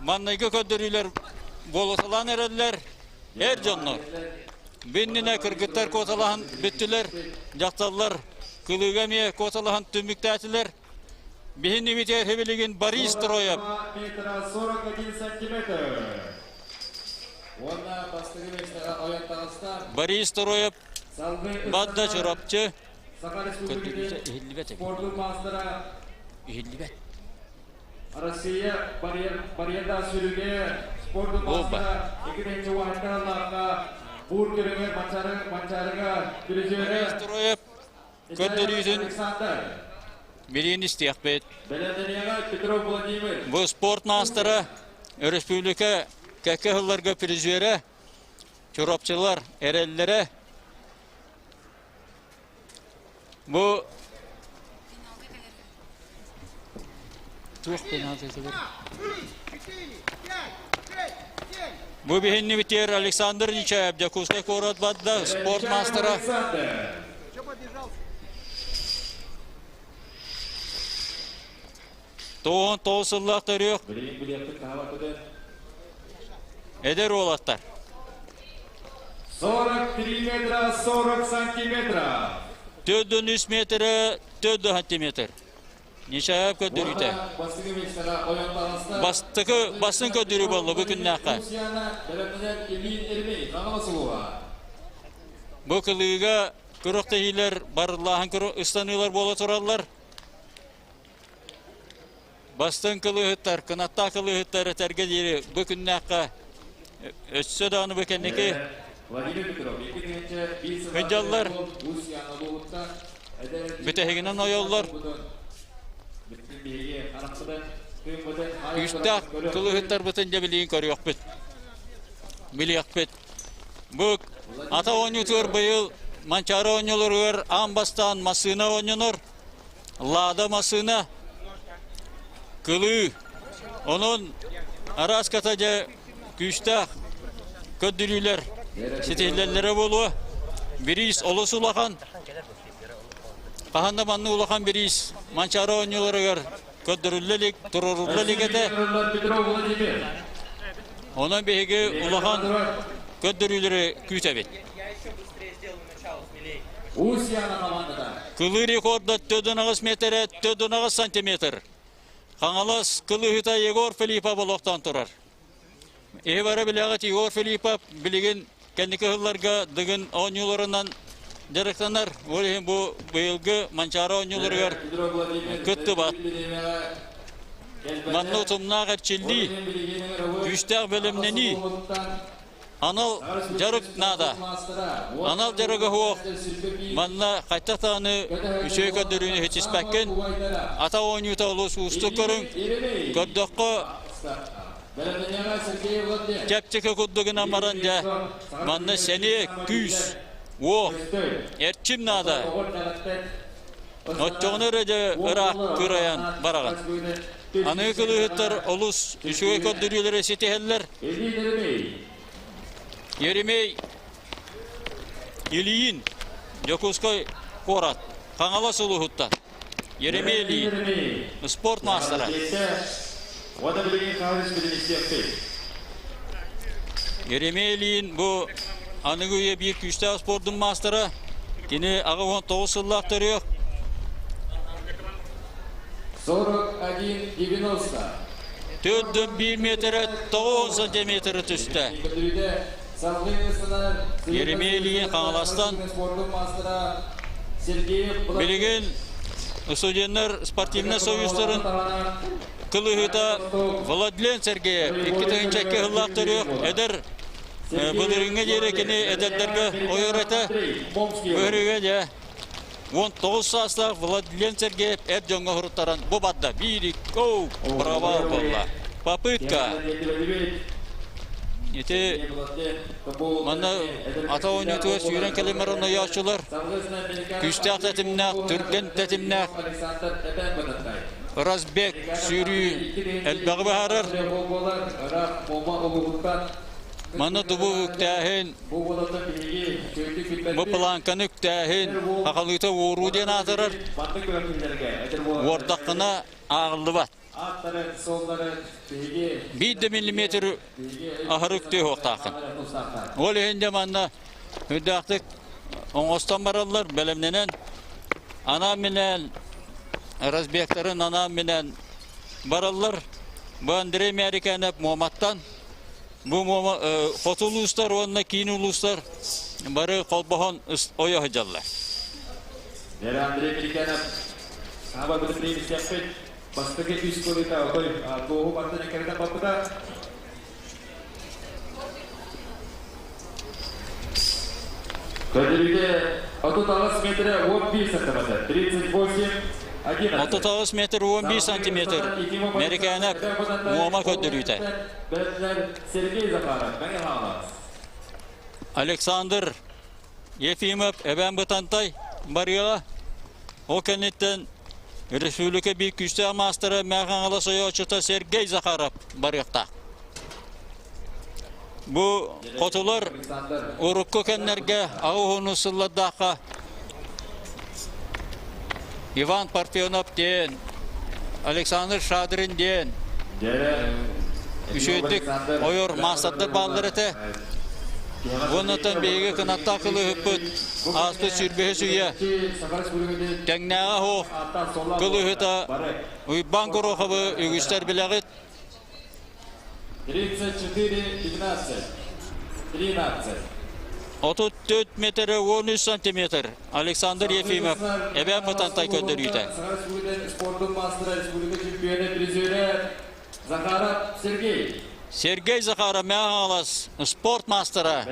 Манныгы көрдөрүүлэр буолуталаан эрэллэр эр дьоннор. Биннинэ кыргыттар куоталаһан бүттүлэр, дьахталлар кылыыга эмиэ куоталаһан түмүктээтилэр. Биһиннибитигэр билигин Борис Троев. Метра 41 сантиметр. Уонна бастакы миэстэҕэ ойон таҕыста. Борис Троев Салгыы Бадда Чурапчы. Саха Көрдөрүүтэ Республикатын иһиллибэт эбит. спордун маастара Иһиллибэт. Россия барьерда сүрүгэ спордун Оба. маастара 2006 лаахха бур көрүҥэр Манчаарыга призерэ Борис Троев көрдөрүүтүн Александр. билиин истиэхпит. Бэлэмнэниэҕэ Петров Владимир. Бу спорт маастара өрөспүүбүлүкэ кэккэ сылларга призерэ, Чурапчылар эрэллэрэ. Бу туох Бу биһиннибитигэр Александр Нечаев Дьокуускай куорат барда спорт маастара. Тоҕон тоҕус сыллаах төрүөх эдэр уолаттар. 43 метра 40 сантиметра. Төрдөн үс метрэ, төрдө сантиметр. Нечаев көрдөрүүтэ. Бастакы бастыҥ көрдөрүү буолла бу күннээххэ. Бу кылыыга күрэхтэһиилэр барыллааһын ыстаныылар буола тураллар. Бастыҥ кылыыһыттар, кынаттаах кылыыһыттар этэргэ диэри бу күннээххэ өссө даҕаны бу кэнники сылдьаллар, бүтэһигинэн ойоллор. Күүстээх кылыыһыттарбытын дьэ билигин көрүөхпүт, билиэхпит. Бу ата оонньуутугар быйыл Манчаары оонньууларыгар аан бастаан массыына оонньонор. Лада массыына, кылыы. Онон араас дьэ күүстээх көрдөрүүлэр ситиһиллэллэрэ буолуо. Бириис олус улахан. Хаһан да маннык улахан бириис Манчаары оонньууларыгар көрдөрүллэ илик, туруорулла илик этэ. Онон биһиги улахан көрдөрүүлэри күүтэбит. Кылыы рекорда 4,8 метрэ 4,8 сантиметр. Хаҥалас кылыыһыта Егор Филиппов олохтоон турар. Эһи бары билэҕит Егор Филиппов билигин кэнники сылларга Дыгын оонньууларынан дьарыктанар. Ол иһин бу быйылгы Манчаары оонньууларыгар кыттыбат. Манна утумнаах эрчиллии, күүстээх бэлэмнэнии, анал дьарык наада. Анал дьарыга суох манна хайдах даҕаны үчүгэй көрдөрүүнү ситиспэккин. Ата оонньуута олус уустук көрүҥ. Көрдөххө чэпчэки курдук гынан баран дьэ манна сэниэ, күүс, уох, эрчим наада. Оччоҕуна эрэ дьэ ыраах кырайан бараҕын. Аныгы кылыыһыттар олус үчүгэй көрдөрүүлэри ситиһэллэр. Еремей Ильин, Дьокуускай куорат, Хаҥалас улууһуттан. Еремей Ильин, спорт маастара. Еремей Ильин бу аныгы үйэ биир күүстээх спордун маастара. Кини 89 сыллаах төрүөх. 41,90. 4,1 метрэ 9 сантиметры түстэ. Еремей Ильин Хаҥаластан билигин студеннар спортивнай союзтарын кылыһыта Владлен Сергеев 2002 сыллаах төрүөх эдэр былырыыҥҥа диэри кини эдэрдэргэ ойор этэ. Быһырыыга дьэ 19 саастаах Владлен Сергеев эр дьоҥҥо суруттаран бу барда. Биир, икки, провал буолла. Попытка. Ити манна ата оонньуутугар сүүрэн кэлэн баран ойооччулар күүстээх тэтимнээх, түргэн тэтимнээх Разбег сүүрүү элбэҕи быһаарар. Манна дубу үктээһин, Бу планканы үктээһин, хахалыыта уоруу диэн аатырар. Уордаххына ааҕыллыбат. Биир да миллиметр аһары үктүө суохтааххын. Ол иһин дьэ манна үрдээхтик оҥостон бараллар, бэлэмнэнэн анаан-минээн разбегтарын анаан-минээн бараллар. Бу Андрей Мээрикээнэп Муоматтан бу Муома хоту улуустар уонна киин улуустар бары холбоһон ойо сылдьаллар. Андрей Мээрикээнэп саба бытын Бастакы үс кылыыта отой туоһу бартын эккирэтэн барбыта. Көдүрүтэ 38 метрэ 11 сантиметр, 38 11. 38 метр 11 сантиметр Мэрикээнэп Муома көрдөрүүтэ. Сергей Захаров, Мэҥэ Хаҥалас. Александр Ефимов Эбээн Бытантай барыаҕа. Ол кэнниттэн республика биир күүстээх маастара Мэҥэ Хаҥалас ойооччута Сергей Захаров барыахтаах. Бу хотулар урукку кэмнэргэ аҕа уһуну сыллардаахха Иван Парфенов диэн, Александр Шадрин диэн үчүгэйдик ойор маастардар бааллар этэ. Уоннатан биһиги кынаттаах кылыыһыппыт ааспыт сүүрбэһис үйэ тэҥнээҕэ суох кылыыһыта Уйбаан Гороховы үгүстэр билэҕит. 34 15 13 34 метр 13 сантиметр Александр Ефимов Эбээн Бытантай көрдөрүүтэ. Спордун мастера республика чемпиона призерэ Захаров Сергей. Сергей Захаров Мэҥэ спорт маастара,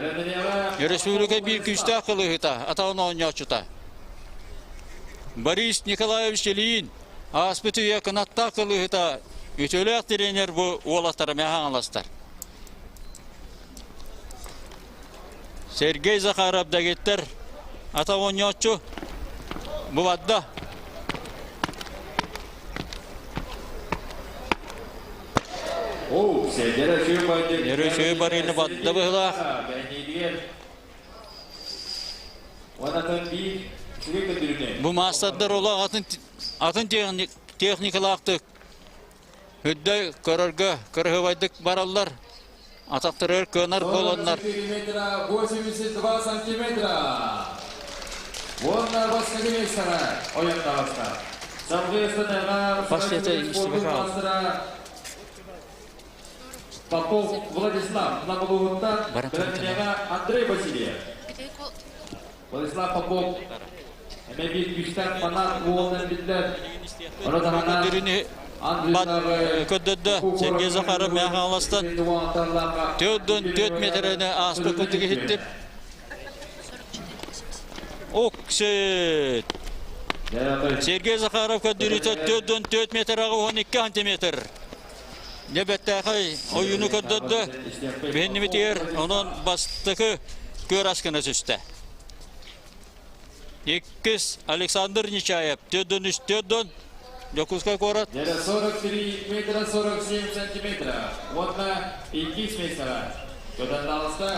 республика биир күүстээх кылыыһыта, атаҕын оонньооччута. Борис Николаевич Ильин ааспыт үйэ кынаттаах кылыыһыта, үтүөлээх тренер бу уолаттара Мэҥэ Хаҥаластар. Сергей Захаров дэгиттэр атах оонньооччу бу барда. Үчүгэй барыыны бадда быһылаах. Бу маастардар олох атын атын техникалаахтык үрдэ көрөргө кырыһыбайдык бараллар. Атахтарыгар кыанар буоланнар. метра 82 сантиметра. Уонна бастакы миэстэҕэ ойон таҕыста. Салгыы мастера Попов Владислав Намылуһуттан Бэлэмнэҕэ Андрей Васильев. Владислав Попов эмэ биир күүстээх фанат уолунан биллэр. Ону таһынан Көрдөрдө Сергей Захаров Мэҥэ Хаҥаластан 4 метрэни ааспыт курдук иһиттим. Оксет! Сергей Захаров көрдөрүүтэ 4 метр 12 сантиметр. Дьэ бэртээхэй ойууну көрдөрдө. Биһиннибитигэр онон бастакы көр аскына түстэ. Иккис Александр Нечаев 4-3 4 Дьокуускай куорат. 43 метра 47 сантиметра. Уонна иккис миэстэҕэ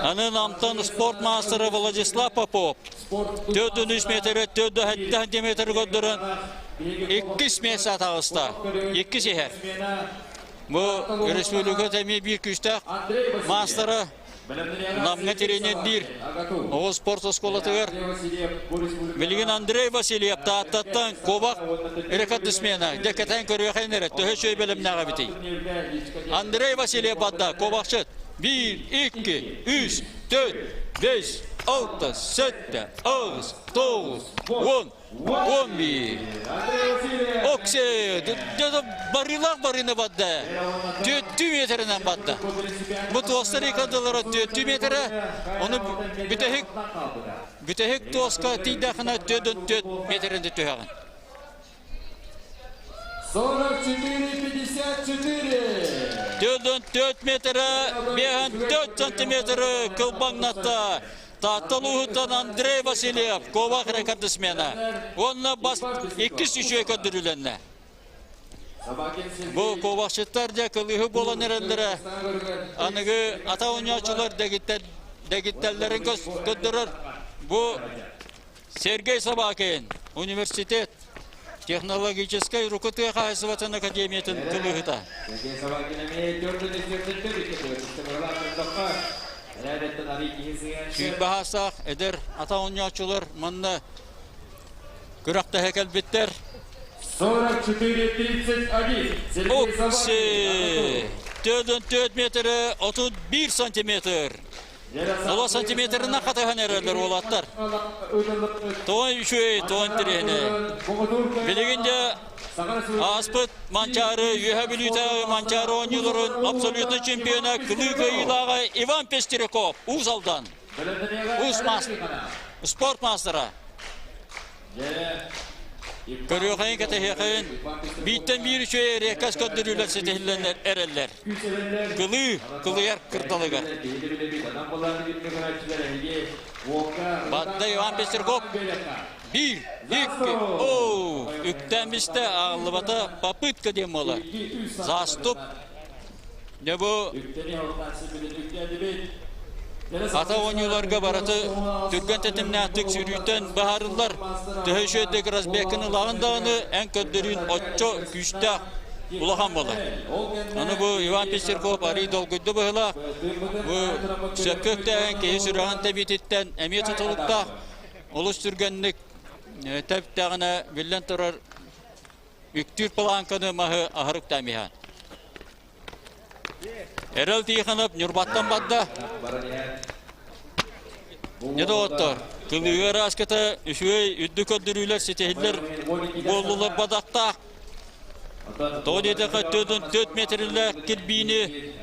Аны Намтан спорт маастара Владислав Попов 4-3 метрэ 4 сантиметр көрдөрөн иккис миэстэ таҕыста. Иккис иһэр. Бу республика эмиэ биир күүстээх маастара Намҥа тренердиир оҕо спорт оскуолатыгар билигин Андрей Васильев Тааттаттан куобах рекордсмена дьэ кэтээн көрүөхэйин эрэ төһө үчүгэй бэлэмнээх эбитий Андрей Васильев бадда куобахчыт биир икки үс төрт бес алта сэттэ аҕыс тоҕус уон 11. Оксе, барыылаах барыыны барда. Түөттүү метринэн барда. Бу туоста рекордалара түөттүү метрэ, ону бүтэһик бүтэһик туоска тиийдэххинэ төрт төрт метринде түһэҕин. 44,54. 4 метрэ 5 сантиметры кылбаҥнатта. Таатта улууһуттан Андрей Васильев, Ковах рекордсмена. Уонна бас иккис үчүгэй көрдөрүүлэннэ. Бу ковахчыттар дьэ кылыыһы буолан эрэллэрэ аныгы ата оонньооччулар дэгиттэллэрин көрдөрөр. Бу Сергей Собакин, университет. Технологическай руку тыа хаһайсыбатын академиятын кылыыһыта. Сүүрбэһаастаах эдэр ата оонньооччулар манна күрэхтэһэ кэлбиттэр. 44.31. Сергей Укси! 4 метры 31 сантиметр. Тоҕо сантиметрынан хатыһан эрэллэр уолаттар. Тоҕо үчүгэй, тоҕо интэриэһинэй. Билигин дьэ ааспыт Манчаары Үөһэ Бүлүүтээҕи Манчаары оонньууларын абсолютнай чемпиона кылыы кыайыылааҕа Иван Пестеряков, Уус Алдан, Уус спорт маастара. Көрүөхэйин, кэтэһиэхэйин, бииртэн биир үчүгэй эриэккэс көрдөрүүлэр ситиһиллэн эрэллэр. Кылыы, кылыйар кырдалыгар. Бадда Иван Пестряков биир, икки, оу, үктээн бистэ, аҕыллыбата, попытка диэн буолар. Заступ Дьэ бу ата оонньууларга барыты түргэн тэтимнээхтик сүүрүүттэн быһаарыллар. Төһө үчүгэйдик разбеккын ылаҕын даҕаны эн көрдөрүүн оччо күүстээх улахан буолар. Аны бу Иван Пестерков арыый долгуйда быһыылаах. Бу сөпкө үктээһин киһи сүрэҕин тэбиититтэн эмиэ тутулуктаах. Олус түргэнник тэптэҕинэ биллэн турар үктүүр палааҥканы маһы аһарыктаан иһэн. Эрэл Тихонов Ньурбаттан барда. Не доҕоттор, кылыыга ырааската үчүгэй үрдүк көрдөрүүлэр ситиһиллэр буоллулар бадахтаах. Тоҕо диэтэххэ 4 метрлээх кирбиини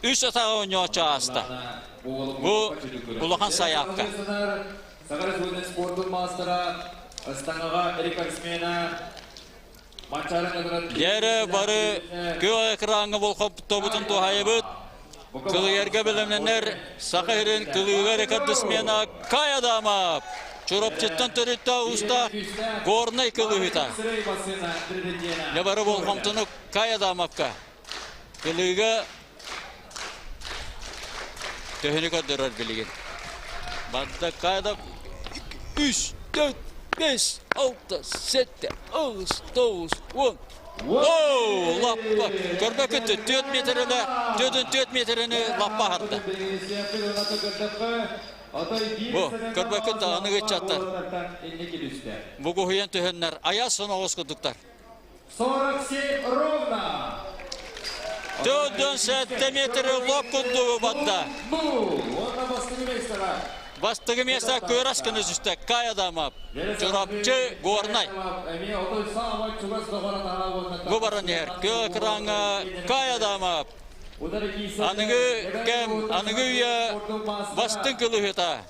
үс атаҕа оонньооччу ааста. Бу улахан сайаапка. Саха Республикатын спордун маастара, ыстаҥаҕа рекордсмена Дьэ бары күөх экраҥҥа болҕомтобутун туһайабыт. Кылыйарга бэлэмнэнэр Саха сирин кылыыга рекордсмена Кай Адамов. Чурапчыттан төрүттээх уустаах Горнай кылыыһыта. Дьэ бары болҕомтону Кай Адамовка. Кылыыга төһөнү көрдөрөр билигин. Банда Кайда 3, 4, 5, 6, 7, 8, 9, 10. Оу, лаппа. Көрбөккүт 4 метрини, 4 метрини лаппа аһарда. Бу, көрбөккүт аныгы ыччаттар. Бугуһуйан түһэннэр, айас соноҕос курдуктар. 47 ровно. 47 метр лоп курдугу батта. Бастыгы место Кырас гына түстэ Кай Адамов. Чурапчы Горнай. Бу баран иһэр кыа экраҥҥа Кай Адамов. Аныгы кэм, аныгы үйэ бастыҥ кылыһыта,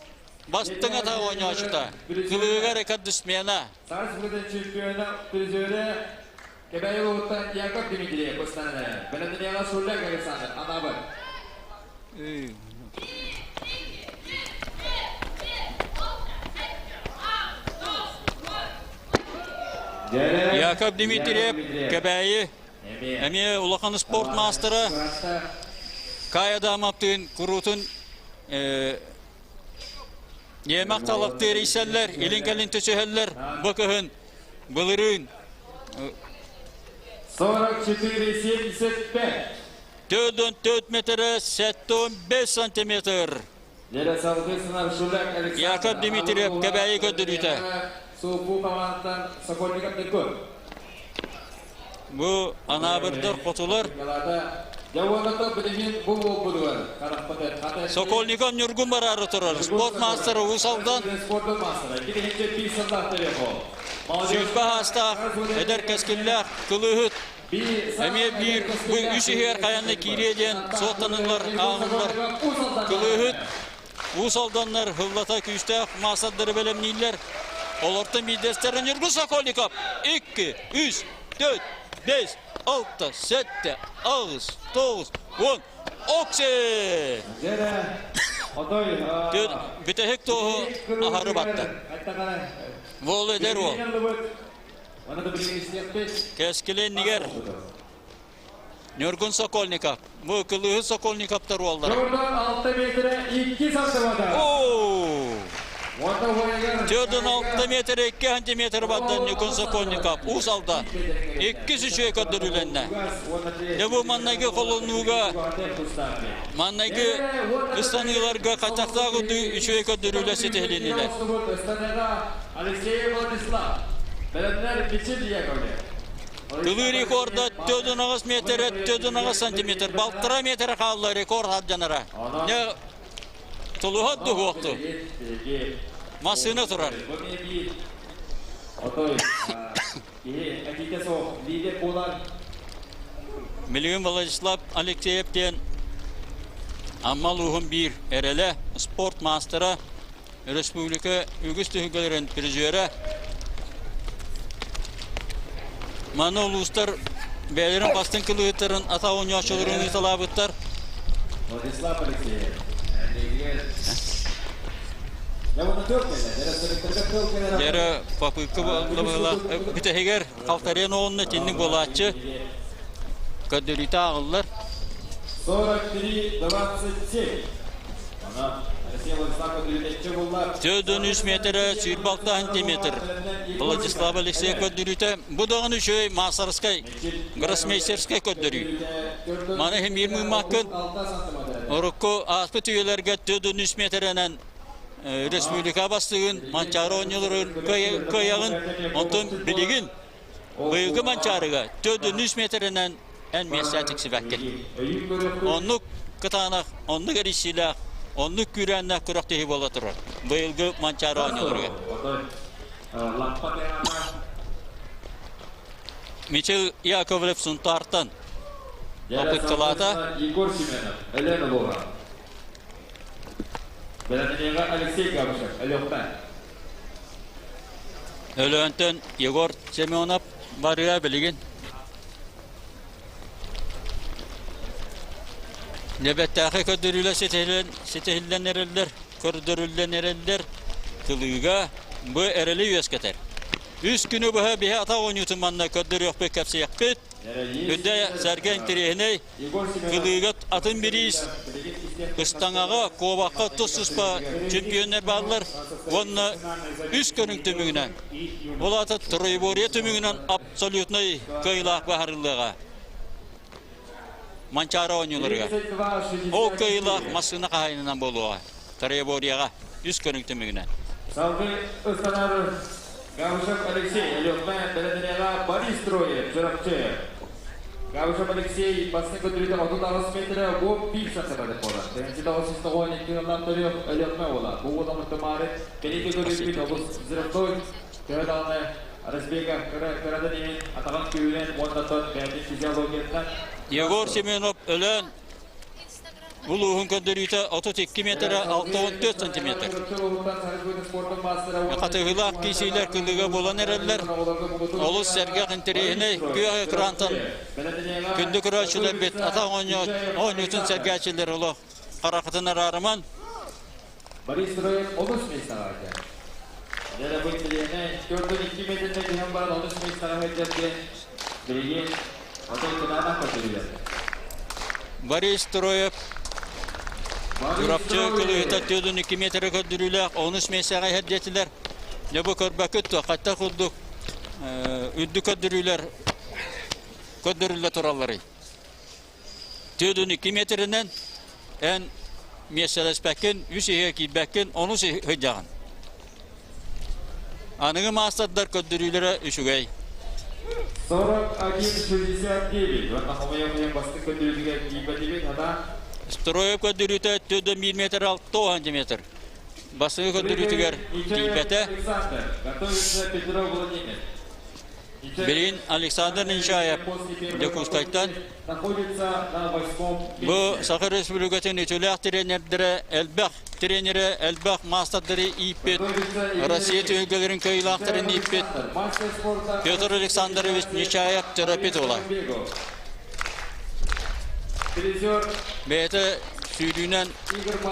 бастыҥ ата оонньооччута, кылыыга рекордсмена. Саас быдан чемпиона призерэ Кэбээйи улууһуттан Яков Дмитриев бастаан Бэлэмнэниэҕэ Шуляк Александр анаабыт. Яков Дмитриев Кэбээйи эмиэ улахан спорт маастара Кай Адамовтыын куруутун Иэмэх талахтыы эрийсэллэр, илин-кэлин түсүһэллэр. Бу кыһын былырыын 44,75. 4,4 метрэ 7,5 сантиметр. Яков Дмитриев Кэбээйи көрдөрүүтэ. Бу анаабырдар хотулар Сокольников Ньургун бараары турар. Спорт маастара Уус Алдан сүүрбэ саастаах эдэр кэскиллээх кылыыһыт эмиэ биир бу үс иһигэр хайанна киириэ диэн суоттаныллар ааҕыллар кылыыһыт Уус Алданнар һыллата күүстээх маастардары бэлэмнииллэр. Олортон биирдэстэрэ Ньургун Сокольников 2, 3, 4, 5, 6, 7, 8, 9, 10. Окси! Бүтэһик туоһу аһары батта. Уол эдэр уол. Кэскили иннигэр Ньургун Сокольников. Бу кылыыһы Сокольниковтар уоллара. Жордан 6 метрэ 2 сантиметр. Оо! 46 метр 2 сантиметр барда Ньукун Сокольников Уус Алдан. Иккис үчүгэй көрдөрүүлэннэ. Дьэ бу маннайгы холонууга, маннайгы ыстаныыларга хачахтаах үчүгэй көрдөрүүлэр ситиһилиннилэр. Алексей Владислав, бэлэмнэр Мичил Яковлев. Кылыы рекорда 4,8 метр 4,8 сантиметр, балтара метр хаалла рекорд алдьанара. Дьэ Тулуһа дуһуохту. Массыына турар. Билигин Владислав Алексеев диэн Амма улууһун биир эрэлэ, спорт маастара, республика үгүс түһүлгэлэрин призерэ. Маны улуустар бэйэлэрин бастыҥ кылыыһыттарын ата оонньооччуларын ыыталаабыттар. Владислав Алексеев. Дьэрэ попытка буолла бүтэһигэр халтарыан оҕунна итинник буолааччы көрдөрүүтэ ааҕыллар. 43-27. 403 метрэ 26 сантиметр. Владислав Алексеев көрдөрүүтэ. Бу даҕаны үчүгэй маастарскай, гроссмейстерскай көрдөрүү. Маны иһин биир мыыммаккын. Урукку ааспыт үйэлэргэ 403 метрэнэн республика бастыгын Манчаары оонньууларын кыайаҕын, онтон билигин быйылгы Манчаарыга 403 метрэнэн эн миэстэ тиксибэккин. Оннук кытаанах, оннук эрийсиилээх, оннук күүрээннээх күрэхтэһии буола турар быйылгы Манчаары оонньууларыгар. Мичил Яковлев Сунтаартан попыткалаата. Егор Семенов, Елена Луга. Бэлэмнэниэҕэ Алексей Габышев, Өлөхпө. Өлөөнтөн Егор Семенов барыа билигин. Небеттээхи көрдөрүүлэр ситиһиллэн эрэллэр, көрдөрүллэн эрэллэр кылыыга бу эрэли үөскэтэр. Үс күнү быһа биһи атах оонньуутун манна көрдөрүөхпүт, кэпсиэхпит. Үрдэ сэргэ интэриэһинэй Кылыыга атын бириис, ыстаҥаҕа, куобахха тус-туспа чемпионнар бааллар уонна үс көрүҥ түмүгүнэн, ол аата троеборье түмүгүнэн абсолютнай кыайыылаах быһаарыллыаҕа. Манчаары оонньууларыгар. Ол кыайыылаах массыына хаһаайынынан буолуоҕа. Троеборьеҕа үс көрүҥ түмүгүнэн. Салгыы ыстанар Габышев Алексей, Өлүөхүмэ бэлэмнэниэҕэ Борис Троев, Чурапчы. Габышев Алексей бастакы көтүрүүтэ 38 метрэ уоп биир сантиметр буолар. 1992 сыллаах төрүөх Өлүөхүмэ уола. Бу уола муттумаары кэлиитэ көрүүпүт олус взрывной төһө даҕаны разбега кыратан иһин атаҕын күүһүнэн уонна тон бэйэтин физиологиятынан Егор Семенов Өлөөн улууһун көрдөрүүтэ 32 метрэ 64 сантиметр. Хатыһыылаах киисиилэр кылыыга буолан эрэллэр. Олус сэргэх интэриэһинэй күөх экрантан күндү көрөөччүлэрбит атах оонньуутун сэргээччилэр олох харахытын араарыман. Борис Троев олус миэстэҕэ Дьэ бу интэриэһинэй 4-2 метринэ түһэн баран олус миэстэҕэ сылдьар диэн билигин отой кытаанах көрдөрүүлэр. Борис Троев Чурапчы кылыыһыта 4-2 метрэ көрдөрүүлээх онус миэстэҕэ иһэр диэтилэр. Дьэ бу көрбөккүт дуо, хаттах курдук үрдүк көрдөрүүлэр көрдөрүллэ туралларый? 4-2 метринэн эн миэстэлэспэккин, үс иһэ киирбэккин, онус сылдьаҕын. Аныгы маастардар көрдөрүүлэрэ үчүгэй. 41-69. Уонна хомойо-хомойо бастык көрдөрүүтүгэр тиийбэтибит, хата. Строев көрдөрүүтэ 4 метр 6 сантиметр. Бастакы көрдөрүүтүгэр тиийбэтэ. Александр, готовится Петров Владимир. Билигин Александр Нечаев Дьокуускайтан бу Саха Республикатын үтүөлээх тренердэрэ элбэх тренерэ элбэх маастардары ииппит, Россия түһүлгэлэрин кыайыылаахтарын ииппит Петр Александрович Нечаев терапевт уола. Бэйэтэ сүүрүүнэн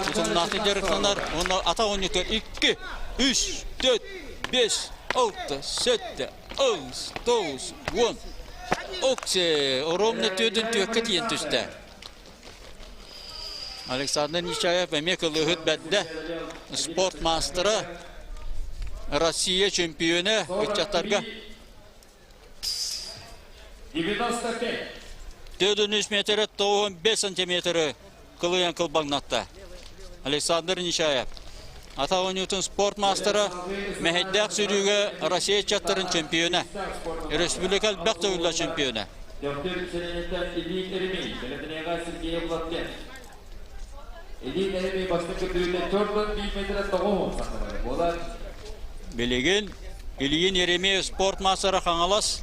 утумнаахтык дьарыктанар уонна атах оонньуутугар 2, 3, 4, 5, 6, 7, Ылс, тоус, уон. Оксе, оромна түөдүн түөккэ тиийэн түстэ. Александр Нечаев эмиэ кылыыһыт бэрдэ, спорт маастара. Россия чемпиона ыччаттарга. 95. 403 метры 95 сантиметры кылыйан кылбаҥнатта. Александр Нечаев. Ата оонньуутун спорт маастара, мэһэйдээх сүүрүүгэ Россия ыччаттарын чемпиона, республика элбэх төгүллээх чемпиона. Төхтүр сэлиэнньэттэн Ильин Еремей, Бэлэмнэҕэ Сергей Владлен. Ильин Еремей бастакы көрдөрүүтэ 4,1 метр 9 сантиметр буолар. Билигин Ильин Еремеев спорт маастара Хаҥалас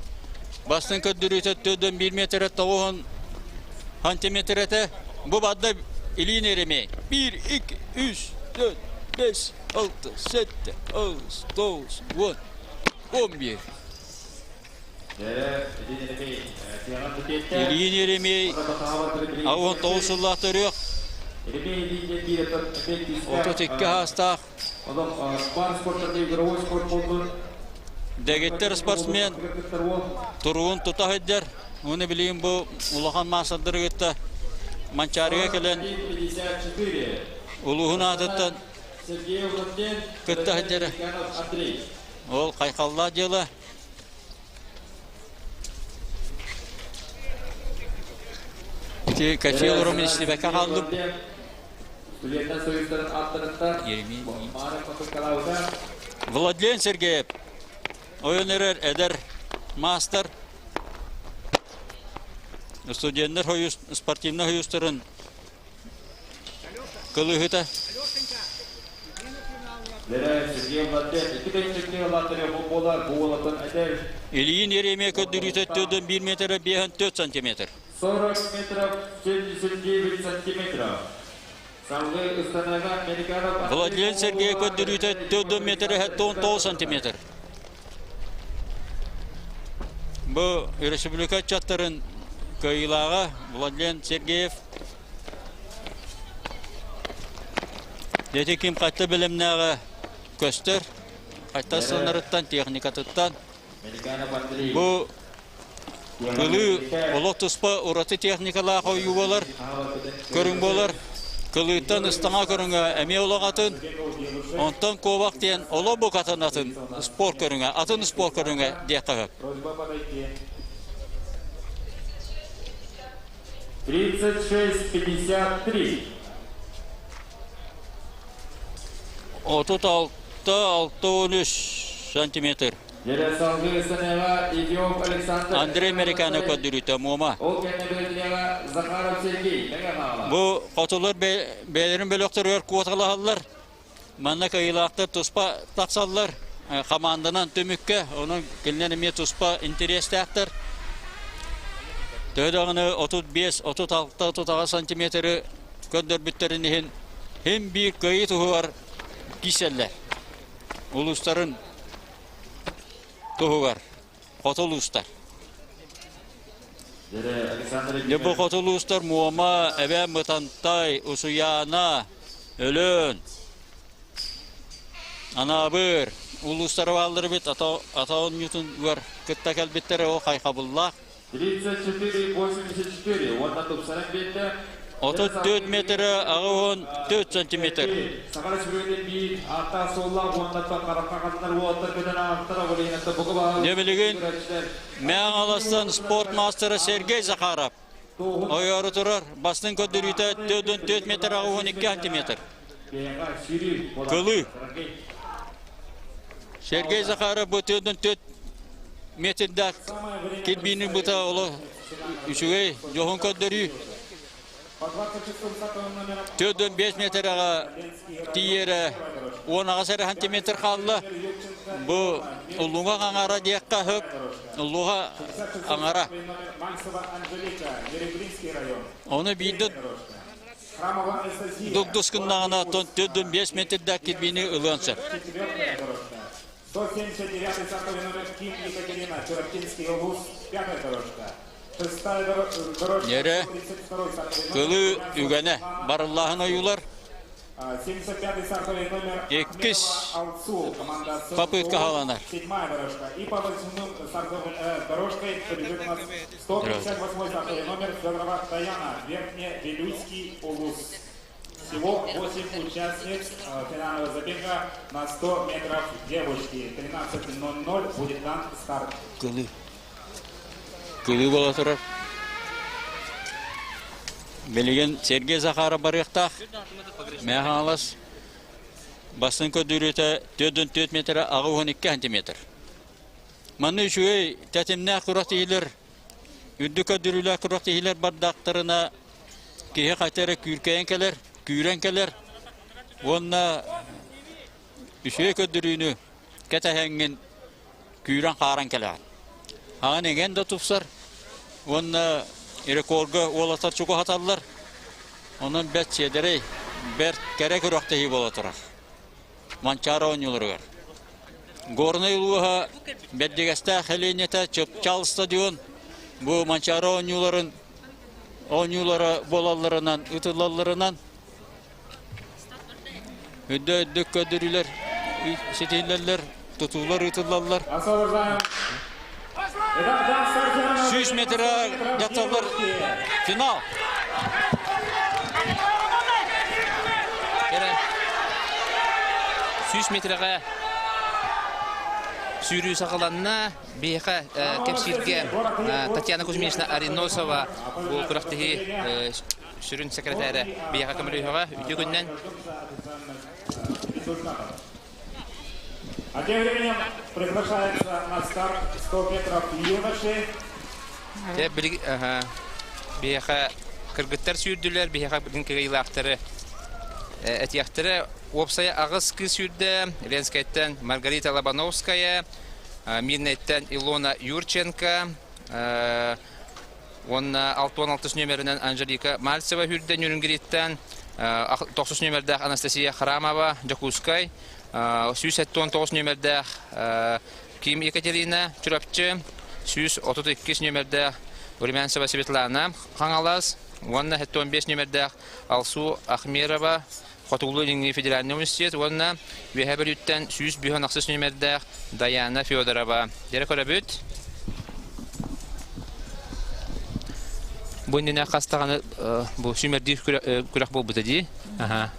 бастыҥ көрдөрүүтэ 4,1 метр 9 сантиметр этэ. Бу бадда Ильин Еремей 1, 2, 3, 4, 5, 6, 7, 8, 9, 10, 11. Ильин Еремей 19 сыллаах төрүөх 32 саастаах дэгиттэр спортсмен туругун тута сылдьар. Уну билигин бу улахан маастардары кытта Манчаарыга кэлэн улууһун аатыттан кытта сылдьара. Ол хайхаллаах дьыала. Ити качел олорон истибэккэ хааллым. Владлен Сергеев ойон эрэр эдэр маастар студеннар спортивнай союзтарын Кылыһыта. Ильин Еремия көрдөрүүтэ төрдөн 1 метр 54 сантиметр. 40 метров 79 сантиметров. Владлен Сергей көрдөрүүтэ төрдөн метр 19 сантиметр. Бу республика ыччаттарын кыайыылааҕа Владлен Сергеев Дети ким хайта бэлэмнээҕэ көстөр, хайта сылларыттан, техникатыттан. Бу кылыы олох туспа ураты техникалаах ойуу буолар, көрүҥ буолар. Кылыыттан ыстаҥа көрүҥэ эмиэ олох атын. Онтон куобах диэн олох букатын атын спорт көрүҥэ, атын спорт көрүҥэ диэххэ сөп. 36-53. 36-63 сантиметр. Андрей Американо көрдөрүүтэ Муома. Бу хотулар бэйэлэрин бөлөхтөрүгэр куоталаһаллар. Манна кыайыылаахтар туспа тахсаллар, хамаанданан түмүккэ, онон кинилэр эмиэ туспа интэриэстээхтэр. Төһө даҕаны 35, 36, 38 сантиметры көрдөрбүттэрин иһин син биир кыайыы туһугар киирсэллэр. Улуустарын туһугар хоту улуустар. Дьэ бу хоту улуустар Муома, Эбээн Бытантай, Усуйаана, Өлөөн, Анаабыр улуустара бааллар эбит ата оонньуутугар кытта кэлбиттэрэ ол хайхабыллаах. 34,84 уонна тупсаран биэрдэ. 34 метрэ 84 сантиметр. Саха Республикатын биир ааттаах суоллаах уонна харахха хатанар уолаттар көтөн ааптара Валентина Богобаһа Дьэ билигин Мэҥ Аластан спорт маастара Сергей Захаров ойоору турар бастыҥ көрдөрүүтэ 4 метр 82 сантиметр. Кылыы. Сергей Захаров бу 4 метрдээх кирбиини быта оло үчүгэй дьоһун көрдөрүү. 4-5 метрэҕэ тиийэрэ 18 эрэ сантиметр хаалла. Бу уллуҥа аҥара диэххэ сөп. Уллуга аҥара. Ону биирдэ дугдус гыннаҕына 4-5 метрдээх кирбиини ылыан сөп. 179 стартовый номер Ким Екатерина, Чурапчинский облус, пятая дорожка. Шестая дорожка, Нерэ 132 кылыы үгэнэ барыллааһын ойуулар 75-й стартовый номер Иккис Алсу, команда попытка хааланар. Седьмая дорожка. И по восьмым стартовым дорожкой побежит у нас 158 стартовый номер Федорова Таяна, Верхневилюйский улус. Всего 8 участниц финального забега на 100 метров девушки. 13.00 будет дан старт. Кылы. Кылы буола турар. Билигин Сергей Захаров барыахтаах. Мэҥэ Хаҥалас бастыҥ көрдөрүүтэ 4,4 метр 82 сантиметр. Манна үчүгэй тэтимнээх күрэхтэһиилэр, үрдүк көрдөрүүлээх күрэхтэһиилэр бардахтарына киһи хайта эрэ күүркэйэн кэлэр, күүрэн кэлэр уонна үчүгэй көрдөрүүнү кэтэһэҥҥин күүрэн-хааран кэлэҕин. Аҕан иҥэн да тупсар уонна рекорга уолаттар чугаһаталлар. Онон бэрт сиэдэрэй, бэрт кэрэ күрэхтэһии буола турар. Манчаары оонньууларыгар. Горнай улууһа Бэрдигэстээх сэлиэнньэтэ Чыпчаал стадион бу Манчаары оонньууларын оонньуулара буолалларынан, ыытыллалларынан үрдэ-үрдүк көрдөрүүлэр ситиһиллэллэр, тутуулар ыытыллаллар. 100 метрэ дьахталлар финал. 100 метрэҕэ сүүрүү саҕаланна. Биһиэхэ кэпсииргэ Татьяна Кузьминична Ариносова бу күрэхтэһии сүрүн секретарэ биһиэхэ көмөлөһүөҕэ. Үтүө күнүнэн. А тем временем приглашается на старт 100 метров юноши. Дьэ, биһиэхэ кыргыттар сүүрдүлэр, биһиэхэ билин кыайыылаахтары этиэхтэрэ. Уопсайа аҕыс кыыс сүүрдэ, Ленскэйтэн Маргарита Лобановская, Мирнэйтэн Илона Юрченко, уонна 66 нүөмэринэн Анжелика Мальцева сүүрдэ Нюрнгриттэн, 90 нүөмэрдээх Анастасия Храмова Дьокуускай, 179 нүөмэрдээх Ким Екатерина Чурапчы, 132 нүөмэрдээх Румянцева Светлана Хаҥалас уонна 75 нүөмэрдээх Алсу Ахмерова Хотугулуу-Илиҥҥи федеральнай университет уонна Үөһээ Бүлүүттэн 156 нүөмэрдээх Даяна Федорова. Дьэрэ көрөбүт. Бу иннинэ хас даҕаны бу сүүмэрдиир күрэх буолбута дии. Аха.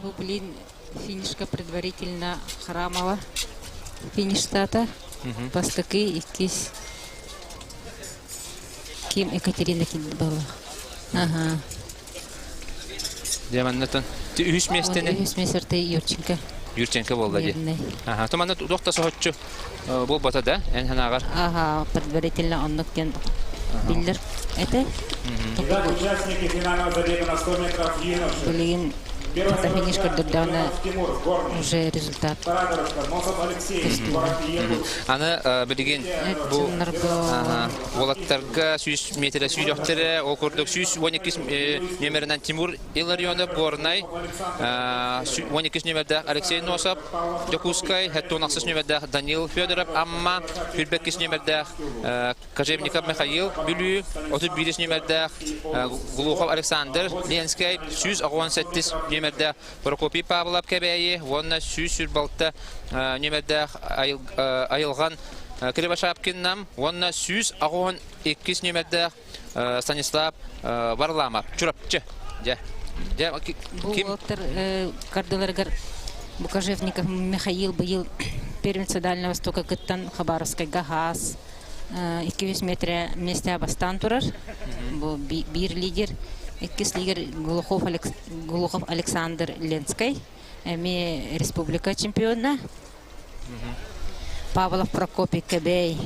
Бу блин финишка предварительно Храмова фиништата. Бастакы, иккис Ким Екатерина была. Ага. Дьэ маннатан үһүс миэстэни Үһүс миэстерте Юрченко. Юрченко буолла дии. Аха, то манна туох да соһуччу буолбата да эн санааҕар? Ага, предварительно оннук диэн биллэр этэ. Итак, участники финального забега на 100 метров юноши. Билигин Первая финиш дорожка көрдөрдөҕүнэ Леонов Тимур, Горный. уже результат Вторая дорожка Носов Алексей, город Якутск. Аны билигин бу уолаттарга 100 метрэ сүүрөхтөрө, ол курдук 112 нүөмэринэн Тимур Илларионов Горнай, 12 нүөмэрдээх Алексей Носов Дьокуускай, 76 нүөмэрдээх Данил Федоров Амма, 42 нүөмэрдээх Кожевников Михаил Бүлүү, 31 нүөмэрдээх Глухов Александр Ленскэй, 187 нүөмэрдээх Прокопий Павлов Кэбээйи уонна 146 нүөмэрдээх Айылҕан Кривошапкин Нам уонна 182 нүөмэрдээх Станислав Варламов Чурапчы. Дьэ. Дьэ, Бу ким? уолаттар кардыларыгар Букажевников Михаил быйыл Первенство Дальнего Востока кыттан Хабаровскайга хаас 200 метрэ миэстэ бастаан турар. Бу биир лидер. Иккис лидер Глухов, Глухов Александр Ленскэй. Эмиэ республика чемпиона. Павлов Прокопий Кэбэй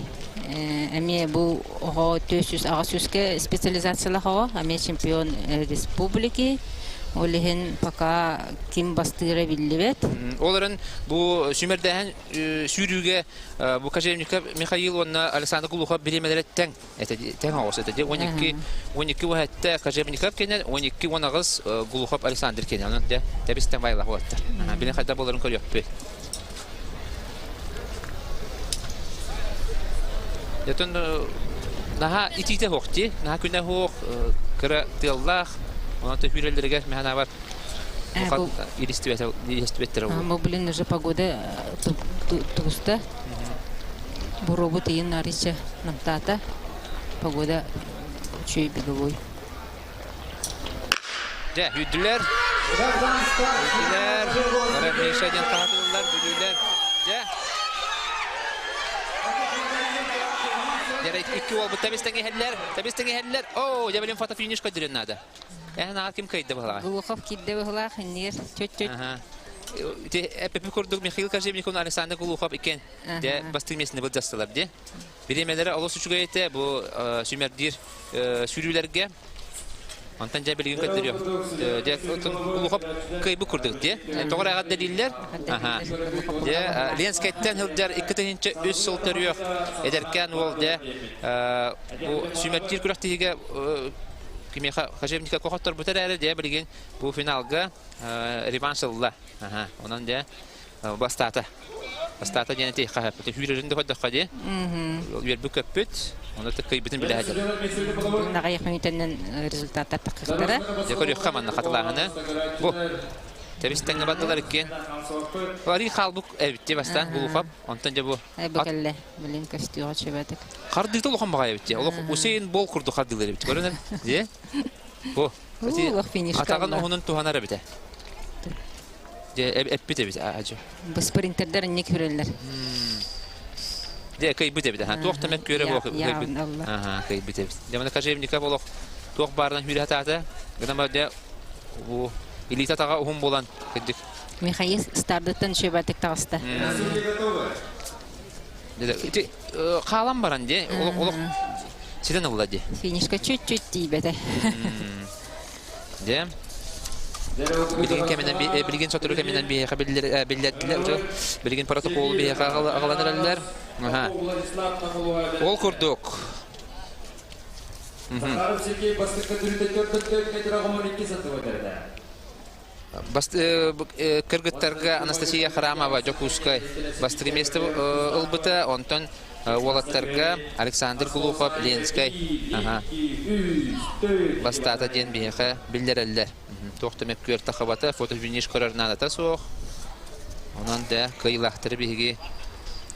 эмиэ бу оҕо 400 аҕыс специализациялаах оҕо, эмиэ чемпион республики. Ол иһин пока ким бастыыра биллибэт. Ол эрэн бу сүүмэрдээһин сүүрүүгэ бу Кожевников Михаил уонна Александр Глухов бириэмэлэрэ тэҥ тэҥ оҕус этэ. 12 12 уһэтте Кожевников кэнэн 12 18 Глухов Александр кэнэн. Онон дэ тэбистэн байлах уоттар. Били хайда боларын көрүөхпүт. Ятын наһаа итиитэ суох дии. Наһаа күнэ суох, кыра тыаллаах. Онон төһүүрэллэригэр мэхэнабар илистибэттэрэ Бу блин уже погода тугуста. Буробут ыйын арыча намтаата. Погода үчүгэй беговой. Дьэ, үүрдүлэр. Үүрдүлэр. Бары Миша диэн хаһытыллар, бүлүүлэр. Дьэ. Дьэ, икки уолбут тэбис тэҥиһэллэр, тэбис тэҥиһэллэр. Оо, дьэ, билим фотофиниш көрдөрүөн наада. Эһэн аҕа ким кыайда быһылаҕа? Глухов киирдэ быһылаах, иннигэр чөт-чөт. Ити эппиппит курдук Михаил Кожевников Александр Глухов иккиэн дьэ бастыҥ миэстэни былдьастылар дии. Бириэмэлэрэ олус үчүгэй этэ бу сүүмэрдиир сүүрүүлэргэ. Онтон дьэ билигин көрдөрүөх. Дьэ Глухов кыайбыт курдук дии. Тоҕо эрэ эҕэрдэлииллэр. Аха. Дьэ Ленскэйтэн сылдьар 2003 сыл төрүөх эдэркээн уол дьэ бу сүүмэрдиир күрэхтэһиигэ кимиэхэ Кожевников хотторбута эрээри дьэ билигин бу финалга реванш ылла. Онон дьэ бастаата. Бастаата диэн эти хаһыаппыт. Хүүрэрин да көрдөххө дии. Үөрбүт көппүт. Ону кыйбытын билэ сылдьар. Аҕыйах мүнүүтэнэн результаттар таххыктара. Дьэ көрүөххэ манна хатылааһыны. Бу тэбис тэҥҥэ бардылар иккиэн. Арый хаалбыт эбит дии бастаан Глухов. Онтон дьэ бу Бу кэллэ. Билин көстүөҕэ чөбөтүк. Хардыыта улахан баҕайы эбит дии. Олох Усейн Бол курдук хардыылар эбит. Көрөн дии. Бу. Улах финишка. Атаҕын уһунун туһанар эбитэ. Дьэ эппит эбит аадьы. Бу спринтердер инник хүрэллэр. Дьэ кыйбыт эбит. Туох да мөккүөрэ буох кыйбыт. Аха, кыйбыт эбит. Дьэ маны Кожевников олох туох баарынан хүрэ сатаата. Гынан дьэ бу илиитэ атаҕа уһун буолан кырдьык. Михаил стардыттан үчүгэйдик таҕыста. Ити хаалан баран дии, олох олох ситэн ылла дии. Финишка чуть-чуть тиийбэтэ. Дьэ. Билигин кэминэн билигин сотору кэминэн биһиэхэ биллэрдилэр. Билигин протокол биһиэхэ аҕалан эрэллэр. Ол курдук. Захаров Сергей бастакы түрүтэ 4 метр 12 сантиметрда. Кыргыттарга Анастасия Храмова Дьокуускай бастакы миэстэ ылбыта, онтон уолаттарга Александр Глухов Ленскэй бастаата диэн биһиэхэ биллэрэллэр. Туох да мөккүөр тахабата, фотофиниш көрөр наадата суох. Онон да кыайыылаахтары биһиги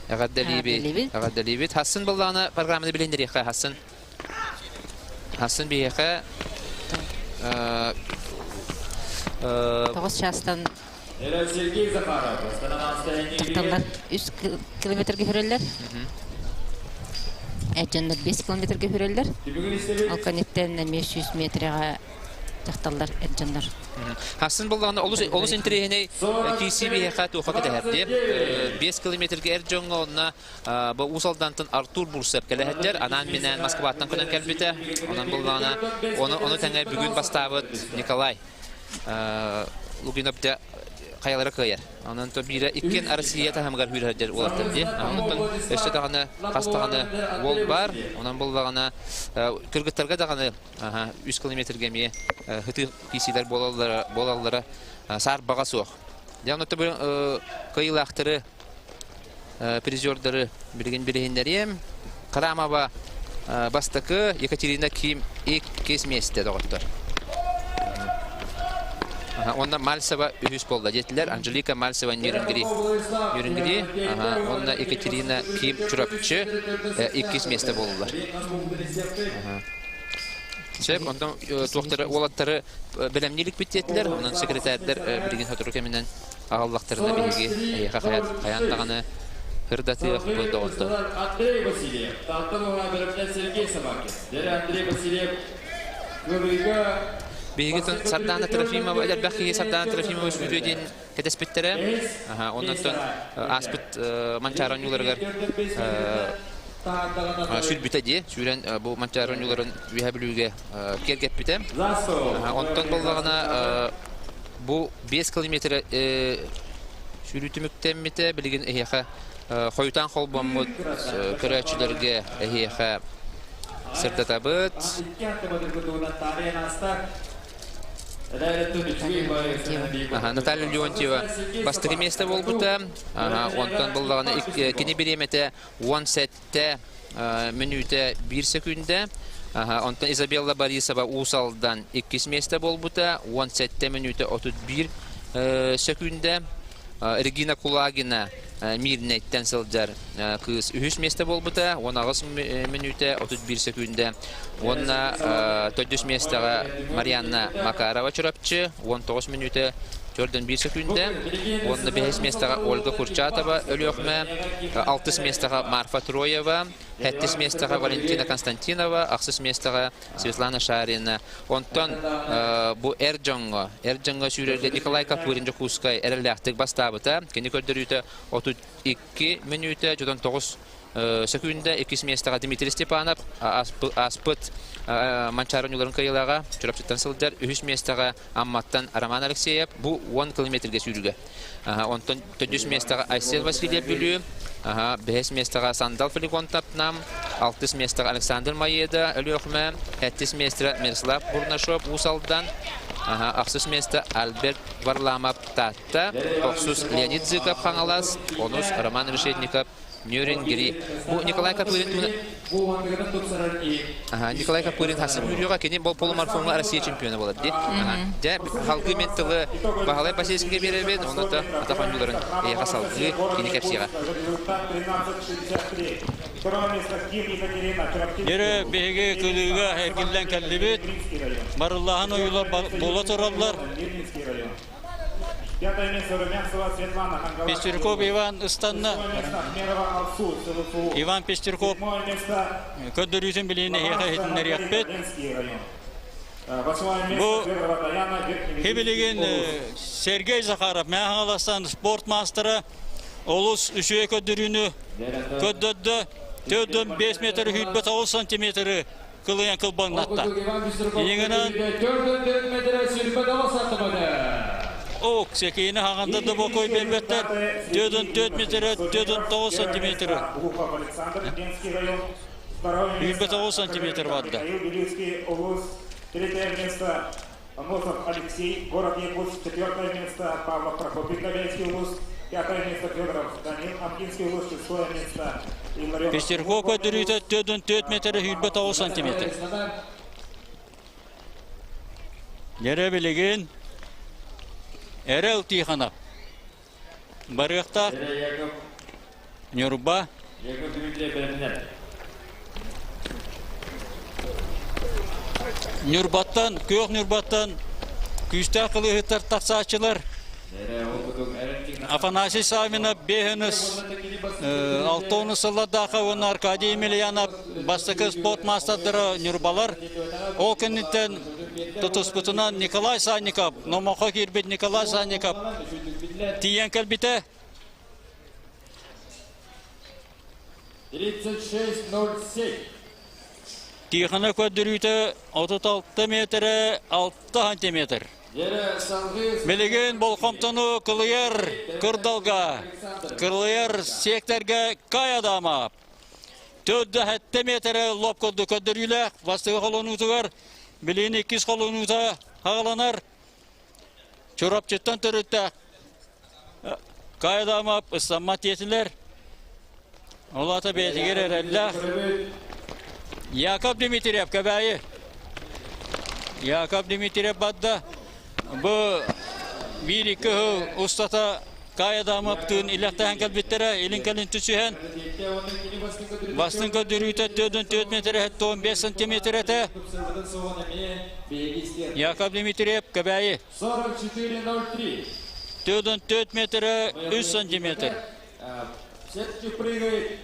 эҕэрдэлиибит. Эҕэрдэлиибит. Хассын быллаана программаны билиннэриэххэ хассын. Хассын биһиэхэ Тоҕус чаастан Сергей Захаров, дьахталлар үс километрга хүрэллэр. Эр дьоннор 5 километрга хүрэллэр. Ол кэнниттэн эмиэ 100 метрэҕэ дьахталлар, эр дьоннор. Хассын буллаҕына олус олус интэриэһинэй киирсии биһиэхэ туохха кэтэһэр диye. 5 километрга эр дьоҥҥо онно Бу Уус Алдантан Артур Бурсев кэлэһэттэр анаан-минээн Москваттан көнөн кэлбитэ. Онон буллаҕына, ону, ону тэҥэ бүгүн бастаабыт Николай Лугинов дьэ хайалара кыайар. Онон то биирэ иккиэн Россия таһымыгар хүүрһэрдэр уолаттар дии. Онтон өссө даҕаны хас даҕаны уол бар. Онон буллаҕына кыргыттарга даҕаны үс километрга эмиэ хытыы киисилэр буолаллара, буолаллара саарбаҕа суох. Дьэ онно кыайыылаахтары призердары билигин билиһиннэриэм. Храмова бастакы, Екатерина Ким иккис миэстэ доҕоттор. Онно Мальцева үһүс буолла диэтилэр. Анжелика Мальцева Нерюнгри. Нерюнгри. Онно Екатерина Ким Чурапчы иккис миэстэ буоллулар. Сөп, онтон туохтары уолаттары бэлэмнииликпит диэтилэр. Онон секретарьдар билигин сотору кэминэн аҕаллахтарына биһиги эһиэхэ хайаан даҕаны ырдатыахпыт доҕоттор. Андрей Васильев, Таатта Бөҕө Сергей Собакин. Дьэ Андрей Васильев кылыыга Биһиги Сардаана Трофимова элбэх киһи Сардаана Трофимова сүүрүө диэн кэтэспиттэрэ. Оннуттан ааспыт Манчаары оонньууларыгар сүүрбүтэ дии. Сүүрэн бу Манчаары оонньууларын Үөһээ Бүлүүгэ киэргэппитэ. Онтон буоллаҕына бу 5 километр сүүрүү түмүктэммитэ. Билигин эһиэхэ хойутаан холбоммут көрөөччүлэргэ эһиэхэ сырдатабыт. Наталья Леонтьева бастакы миэстэ буолбута. Онтон буллаҕына кини бириэмэтэ 17 мүнүүтэ 1 секүндэ. Онтон Изабелла Борисова Уус Алдан иккис миэстэ буолбута, 17 мүнүүтэ 31 секүндэ. Регина Кулагина Мирнэйтэн сылдьар кыыс үһүс миэстэ буолбута, 18 мүнүүтэ 31 сөкүүндэ. Уонна төрдүс миэстэҕэ Марианна Макарова Чурапчы, 19 мүнүүтэ 41 сөкүүндэ. Уонна бэһис миэстэҕэ Ольга Курчатова Өлүөхүмэ, алтыс миэстэҕэ Марфа Троева, сэттис миэстэҕэ Валентина Константинова, ахсыс миэстэҕэ Светлана Шарина. Онтон бу эр дьоҥҥо, эр дьоҥҥо сүүрэргэ Николай Копырин Дьокуускай эрэллээхтик бастаабыта. Кини көрдөрүүтэ 32 мүнүүтэ 39 сөкүүндэ. Иккис миэстэҕэ Дмитрий Степанов ааспыт Манчаары оонньууларын кыайыылааҕа Чурапчыттан сылдьар. Үһүс миэстэҕэ Амматтан Роман Алексеев бу 10 километрга сүүрүүгэ. Онтон төрдүс миэстэҕэ Айсен Васильев Бүлүү, бэһис миэстэҕэ Сандал Флегонтов Нам, алтыс миэстэҕэ Александр Маеда Өлүөхүмэ, сэттис миэстэҕэ Мирослав Бурнашов Уус Алдан, ахсыс миэстэ Альберт Варламов Таатта, тохсус Леонид Зыков Хаҥалас, онус Роман Решетников Нюрингри. Бу Николай Копырин Николай Копырин хасым үрүөҕэ кини бол полумарафоҥҥа Россия чемпиона болар дии. Дьэ халгыы мен тылы Баһылай Басельскийгэ биэрэбин, онно да атах оонньууларын эйиэхэ салгыы кини кэпсиэҕэ. Дьэрэ биһиги кылыыга эргиллэн кэллибит. Барыллааһын ойуулар буола тураллар. Пестерков Иван ыстанна. Иван Пестерков көрдөрүүтүн билигин эһиэхэ иһитиннэриэхпит. Бу билигин Сергей Захаров Мэҥэ Хаҥаластан спорт маастара олус үчүгэй көрдөрүүнү көрдөрдө. 4,5 метр 29 сантиметры кылыйан кылбаҥнатта. Инигинэн Ок, секиини хаҕанда да бокой биэрбэттэр. 4,4 метрэ, 4,9 сантиметры. 29 сантиметр барда. Третье место Амосов Алексей, город Якутск. Четвертое место Павлов Прокопий, Кобельский улус. Пятое место Федоров Данил, Амгинский улус. Шестое место Илларионов. Пестерков көрдөрүүтэ 4,4 метр 29 сантиметр. Дьэрэ билигин Эрэл Тихонов барыахтаах Ньурба Ньурбаттан, Күөх Ньурбаттан күүстээх кылыыһыттар тахсааччылар Афанасий Савинов биэһинис алтонус сыллардаахха уонна Аркадий Емельянов бастакы спорт маастардара Ньурбалар. Ол кэнниттэн тутуспутунан Николай Санников, номоххо киирбит Николай Санников тиийэн кэлбитэ. 36.07. Тихона көрдөрүүтэ 36 метрэ 6 сантиметр. Билигин болҕомтону кылыйар кырдалга, кылыйар сиэктэргэ Кай Адамов. Төрдө метрэ лоп курдук көрдөрүүлээх бастакы холонуутугар билигин иккис холонуута хаҕаланар. Чурапчыттан төрүттээх Кай Адамов ыстаммат диэтилэр. Ол аата бэйэтигэр эрэллээх. Яков Дмитриев Кэбээйи. Яков Дмитриев барда. Бу биир-икки сыл устата Кай Адамовтыын илэхтэһэн кэлбиттэрэ, илин-кэлин түсүһэн бастыҥ көрдөрүүтэ 4,4 метр 15 сантиметр этэ. Яков Дмитриев Кэбээйи. 44,03. 4,4 метрэ 3 сантиметр. Все-таки прыгает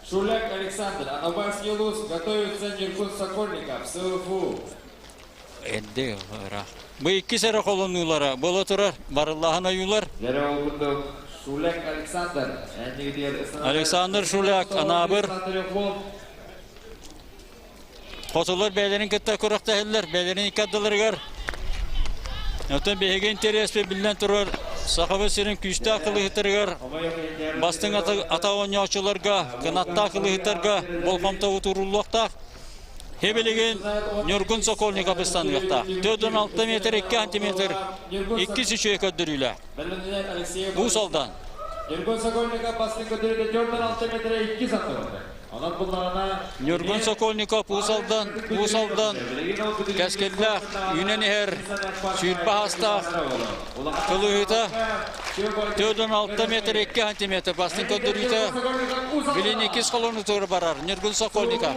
Шуляк Александр. Анабарский улус готовится Нюргун Сокольников, СВФУ. Эрдэ ыраах. Бу иккис эрэ холонуулара буола турар, барыллааһын ойуулар. Шуляк Александр. Александр Шуляк, Анаабыр. Хотулар бэйэлэрин кытта күрэхтэһэллэр, бэйэлэрин икки ардыларыгар. Оттон биһиги интэриэспит биллэн турар Сахабыт сирин күүстээх кылыһыттарыгар бастыҥ ата оонньооччуларга, кынаттаах кылыһыттарга болҕомто ууруллуохтаах. Билигин Ньургун Сокольников ыстаныахтаах. 4,6 метр 2 сантиметр иккис үчүгэй көрдөрүүлээх. Уус Алдан. Ньургун Сокольников бастыҥ көрдөрүүтэ 4,6 метр 2 сантиметр. Ньургун Сокольников Уус Алдан, Уус Алдан кэскиллээх үүнэн иһэр сүүрбэ аастаах кылыһыыта 4,6 метр 2 сантиметр бастыҥ көрдөрүүтэ билин иккис холонутугар барар Ньургун Сокольников.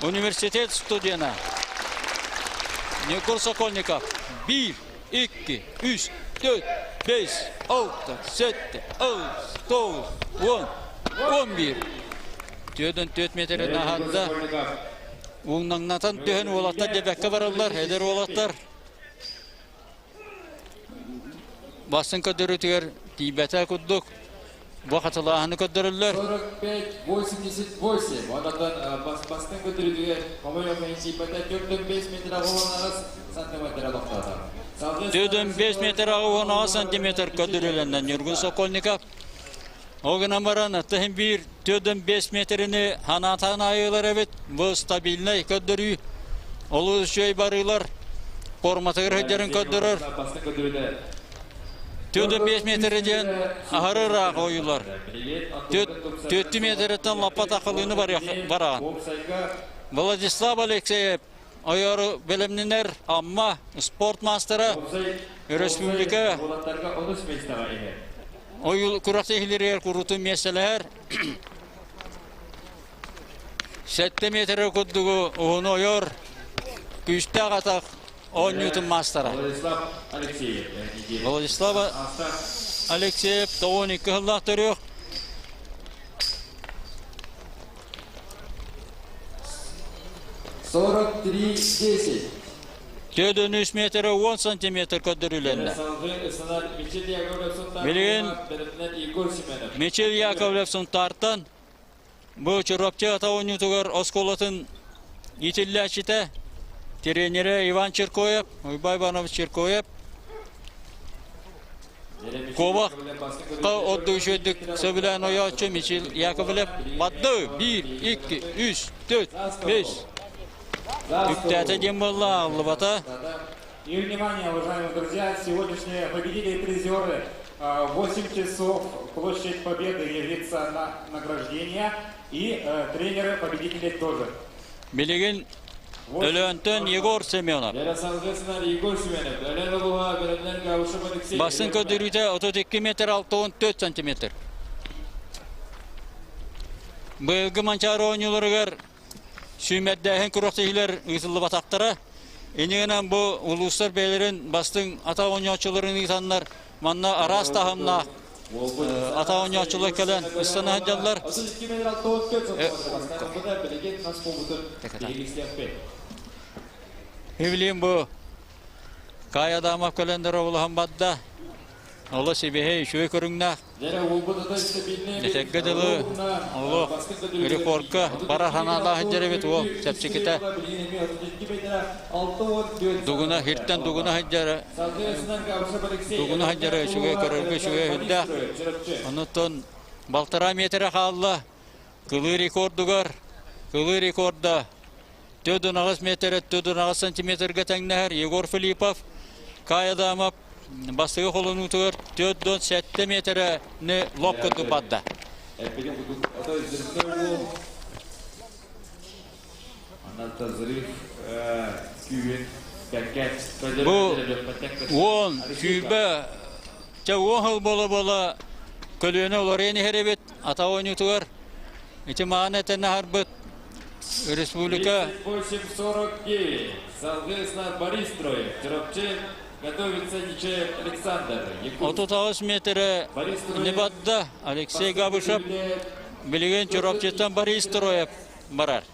Университет студена Ньургун Сокольников 1, 2, 3, 4, 5, 6, 7, 8, 9, 10, 11. 4 метрин аһарда. Уҥнаҥнатан түһэн уолаттар дебекке бараллар, эдэр уолаттар. Бастыҥ көрдөрүүтүгэр тиийбэтэ курдук бу хатылааһыны көрдөрөллөр. 45-88. Онтон бастыҥ көрдөрүүтүгэр хомойуох иһин тиийбэтэ 4,5 метр 18 сантиметр тохтоото. 4,5 метр 18 сантиметр көрдөрүүлэннэ Ньургун Сокольников. Ол гынан баран, аттыһын биир 4,5 метрини ханаатаан айыылар эбит. Бу стабильнай көрдөрүү. Олус үчүгэй барыылар форматыгар сылдьарын көрдөрөр. 4,5 метр диэн аһары ыраах ойуулар. 4 метртэн лаппа тахалыыны бараан. Владислав Алексеев ойору бэлэмнэнэр Амма спорт маастара өрөспүүбүлүкэ ойуул күрэхтэһиилэригэр куруутун миэстэлэһэр. Сэттэ миэтэрэ курдугу уһуну ойор күүстээх атах оонньуутун маастара. Владислав Алексеев. Владислав Алексеев 92 сыллаах төрүөх. 43-10. 4,3 метр 10 сантиметр көрдөрүүлэннэ. Билигин Мичил Яковлев Сунтаартан бу Чурапчы ата оонньуутугар оскуолатын иитиллээччитэ, тренерэ Иван Чиркоев, Уйбай Иванович Чиркоев Куобах ордук үчүгэйдик сөбүлээн ойооччу Мичил Яковлев барды 1, 2, 3, 4, 5 Үктээтэ диэн буолла, аҕыллыбата. И внимание, уважаемые друзья, сегодняшние победители и призеры 8 часов площадь Победы явится на награждение и тренеры победителей тоже. Билигин Өлөөнтөн Егор Семенов. Басын көрдөрүүтэ 32 метр 64 сантиметр. Быйылгы Манчаары оонньууларыгар сүүмэрдээһин күрэхтэһиилэр ыытыллыбатахтара. Иннигинэн бу улуустар бэйэлэрин бастыҥ ата оонньооччуларын ыытаннар манна араас таһымнаах ата оонньооччулар кэлэн ыстана сылдьаллар. Билигин бу Кай Адамов кэлэн улахан барда. Олус сибиһэй үчүгэй көрүҥнээх. Этэргэ дылы, олох рекордка барар санаалаах сылдьар эбит уол чэпчэкитэ. Дугуна хиртэн дугуна сылдьара дугуна сылдьара үчүгэй көрөргө үчүгэй үрдээх. Онуттан балтараа метрэ хаалла. Кылыы рекордугар, кылыы рекорда 4,8 метр 4,8 сантиметрга тэҥнэһэр Егор Филиппов, Кай Адамов бастакы холонуутугар 4,7 метрэни лоп курдук барда. Бу уон сүүрбэ чэ уон сыл буола-буола көлүөнэ уларыйан иһэр эбит ата оонньуутугар ити мааны этэн аһарбыт Республика 38-49. Соответственно, Борис Троев. Чурапчы готовится Нечаев Александр. 38 метрэ не барда Алексей Габышев. Билигин Чурапчыттан Борис Троев барар.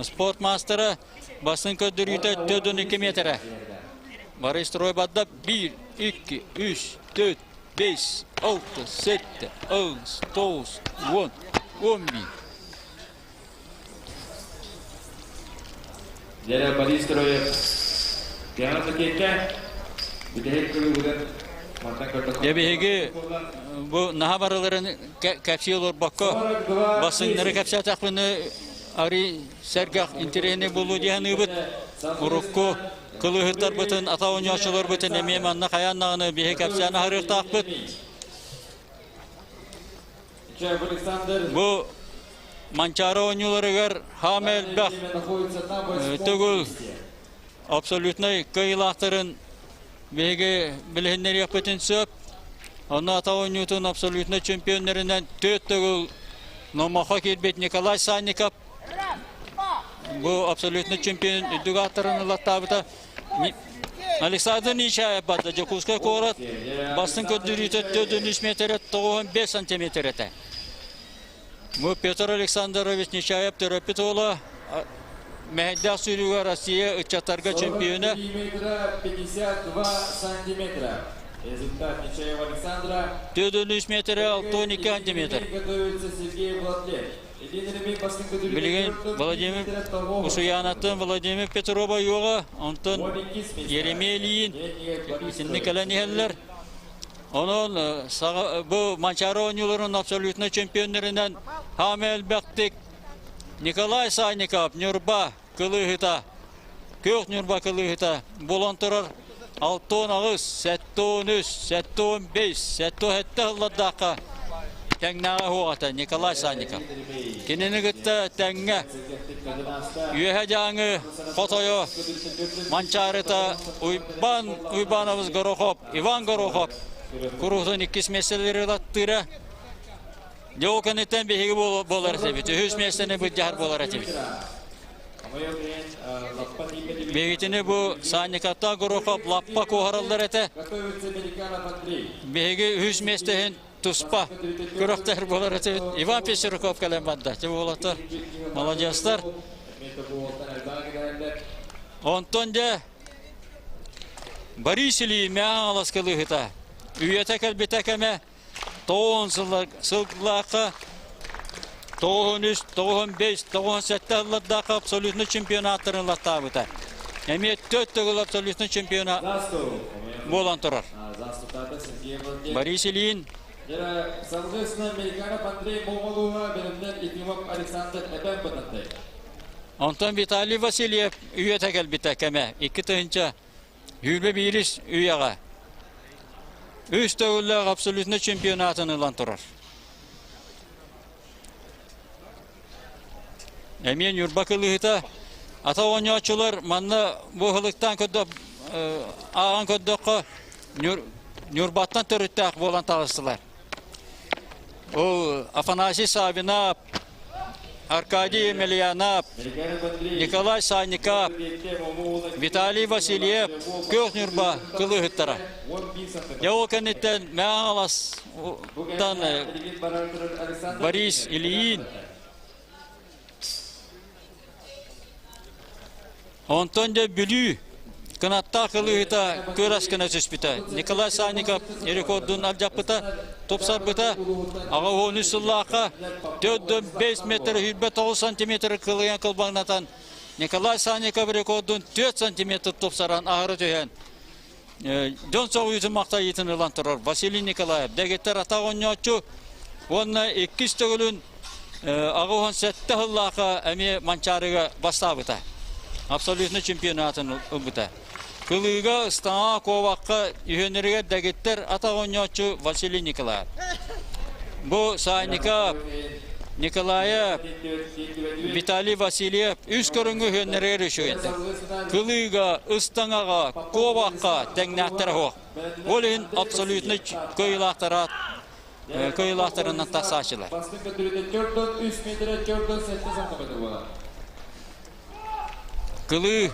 Спорт мастера басын көрдөрүүтэ 4,2 метрэ. Борис Троев барда 1, 2, 3, 4, 5, 6, 7, 8, 9, 10, 11. Дьэрэ Борис Троев Диана Сакетка бүтэһик кылыыбытын мантан көрдөххө Дьэ биһиги бу наһаа барыларын кэпсии олорбокко бассыҥнары кэпсээтэхпинэ арый сэргэх интэриэһинэй буолуо дии саныыбыт. Урукку кылыыһыттарбытын, ата оонньооччуларбытын эмиэ манна хайаан даҕаны биһи кэпсээн аһарыахтаахпыт. Бу Манчаары оонньууларыгар хаама элбэх төгүл абсолютнай кыайыылаахтарын биһиги билиһиннэриэхпитин сөп. Онно ата оонньуутун абсолютнай чемпионнарынан төрт төгүл номохо киирбит Николай Санников бу абсолютный чемпион үрдүк ааттарын ылаттаабыта. Александр Нечаев барда Дьокуускай куорат бастыҥ көрдөрүүтэ 403 метр 95 сантиметр этэ. Бу Петр Александрович Нечаев төрөппүт уола мэһэйдээх сүүрүүгэ Россия ыччаттарга чемпиона. 52 сантиметра. Результат Нечаева Александра. 403 метр 62 сантиметр. Готовится Сергей Владлен. Билигин Владимир Усуйаанаттан Владимир Петрова юоҕа, онтон Еремей Ильин итинник кэлэн иһэллэр. Онон бу Манчаары оонньууларын абсолютно чемпионнарынан хаама элбэхтик Николай Санников Ньурба кылыыһыта, Күөх Ньурба кылыыһыта буолан турар 68, 73, 75, 77 сыллардаахха тэҥнээҕэ суох Николай Санников. Кинини кытта тэҥҥэ Үөһэ Дьааҥы хотойо Манчаарыта Уйбан Уйбанович Горохов, Иван Горохов куруутун иккис миэстэлэри ылаттыыра. Дьэ ол кэнниттэн биһиги буолар этибит, үһүс миэстэни былдьаһар буолар этибит. Биһигитини бу Санникаттан Горохов лаппа куоһараллар этэ. Биһиги үһүс миэстэһин туспа күрэхтэр буолар этибит. Иван Пестеруков кэлэн барда. Ти уолаттар маладьыастар. Онтон дьэ Борис Ильин Мэҥэ кылыыһыта үйэтэ кэлбитэ кэмэ тоҕуон сыллаахха 93, 95, 97 сыллардаахха абсолютно чемпионаттарын ылаттаабыта. Эмиэ төрт төгүл абсолютно чемпиона буолан турар. Борис Ильин Онтон Виталий Васильев үйэтэ кэлбитэ кэмэ 2021 үйэҕэ үс төгүллээх абсолютно чемпионатын ылан турар. Эмиэ Ньурба кылыыһыта ата оонньооччулар манна бу ыһылыктаан көрдөх ааҕан көрдөххө Ньурбаттан төрүттээх буолан таҕыстылар. Ол Афанасий Савинов, Аркадий Емельянов, Николай Санников, Виталий Васильев, Күөх Ньурба кылыыһыттара. Дьэ ол кэнниттэн Мэҥэ-Хаҥаластан Борис Ильин, Онтон дьэ Бүлүү кынаттаах кылыыһыта кырас гына түспүтэ. Николай Санников рекордун алдьаппыта, тупсарбыта. Аҕа 13 сыллаахха 4,5 метр 29 сантиметр кылыйан кылбаҥнатан Николай Санников рекордун 4 сантиметр тупсаран аһары түһэн дьон соҕуйуутун махтайыытын ылан турар Василий Николаев дэгиттэр атах оонньооччу уонна иккис төгүлүн 87 сыллаахха эмиэ Манчаарыга бастаабыта. Абсолютно чемпионатын ылбыта. Кылыыга, ыстаҥаҕа, куобахха үһүөннэригэр дэгиттэр атах оонньооччу Василий Николаев. Бу Санников, Николаев, Виталий Васильев үс көрүҥҥэ үһүөннэригэр үчүгэйдэр. Кылыыга, ыстаҥаҕа, куобахха тэҥнээхтэрэ суох. Ол иһин абсолютно кыайыылаахтара кыайыылаахтарынан тахсааччылар. Кылыы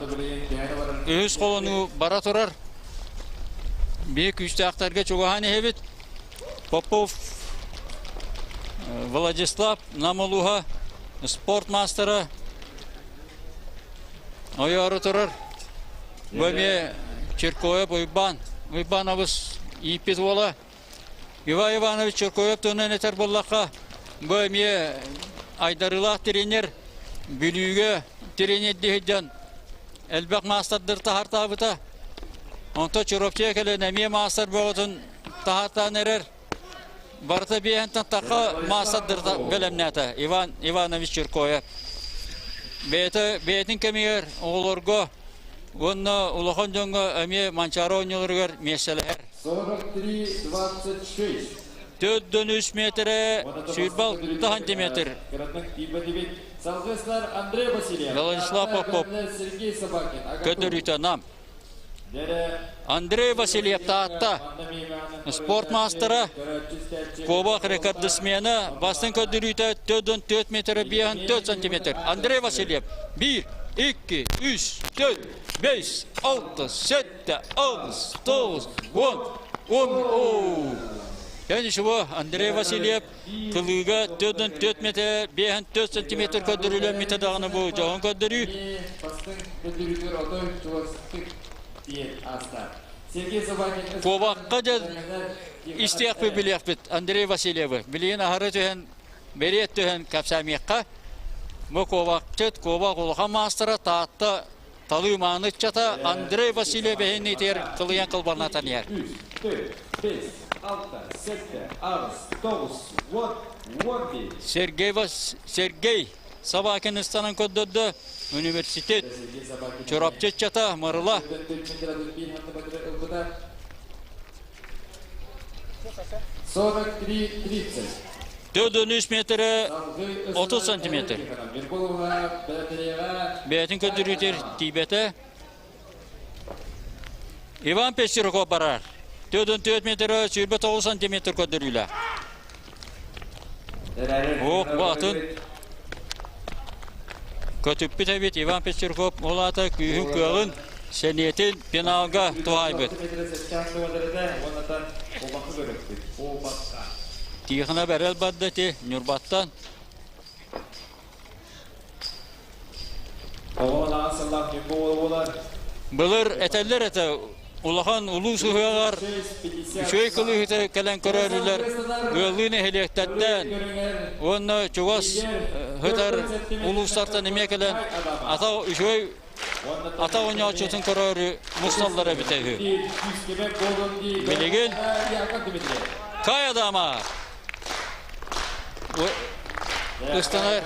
үһүс холонуу бара турар. Биир күүстээхтэргэ чугаһаан иһэбит. Попов Владислав Нам улууһа спорт маастара ойоору турар. Бу эмиэ Чиркоев Уйбаан, Уйбаанабыс ииппит уола. Иван Иванович Чиркоев туһунан этэр буоллахха, бу эмиэ айдарыылаах тренер, Бүлүүгэ тренердии сылдьан элбэх маастардары таһаартаабыта. Онтон Чурапчыга кэлэн эмиэ маастар бөҕөтүн таһаартаан эрэр. Барыта биэһэнтэн тахха маастардары бэлэмнээтэ Иван Иванович Чиркоев. Бэйэтэ бэйэтин кэмигэр оҕолорго уонна улахан дьоҥҥо эмиэ Манчаары оонньууларыгар миэстэлэһэр. 43-26. 4-3 метрэ 26 сантиметр. Владислав Попов көтөрүүтэ нам. Андрей Васильев Таатта спорт маастара куобах рекордсмена бастыҥ көрдөрүүтэ 4-4 метр 5-4 сантиметр. Андрей Васильев 1, 2, 3, 4, 5, 6, 7, 8, 9, 10, 10. Дьэ ничего, Андрей Васильев кылыыга 4-4 метр 5-4 сантиметр көрдөрүүлэммитэ даҕаны бу дьоһун көрдөрүү. Куобахха дьэ истиэхпит билиэхпит Андрей Васильевы. Билигин аһары түһэн, бэриэт түһэн кэпсээмиэххэ. Бу куобахчыт, куобах улахан маастара Таатта талыы мааны ыччата Андрей Васильев эһинниитигэр кылыйан кылбанатан иһэр. Сергей, Вас... Сергей Собакин ыстанан көрдөрдө университет Чурапчы ыччата Мырыла 4-3 метрэ 30 сантиметр. Бэйэтин көрдөрүүтүр тиийбэтэ. Иван Пестерков барар. 4-4 метрэ 29 сантиметр көрдөрүүлээх. Ох, баатын көтүппүт эбит Иван Пестерков ол аата күүһүн-кыаҕын, сэниэтин пеналга туһаайбыт. Тихонов эрэл барда ити Ньурбаттан. Былыр этэллэр этэ улахан улуу сыһыаҕар үчүгэй кылыыһыта кэлэн көрөрүлэр ыаллыы нэһилиэктэртэн уонна чугас сытар улуустартан эмиэ кэлэн ата үчүгэй ата оонньооччутун көрөөрү мусталлар эбитэ үһү. Билигин Кая Дама ыстанар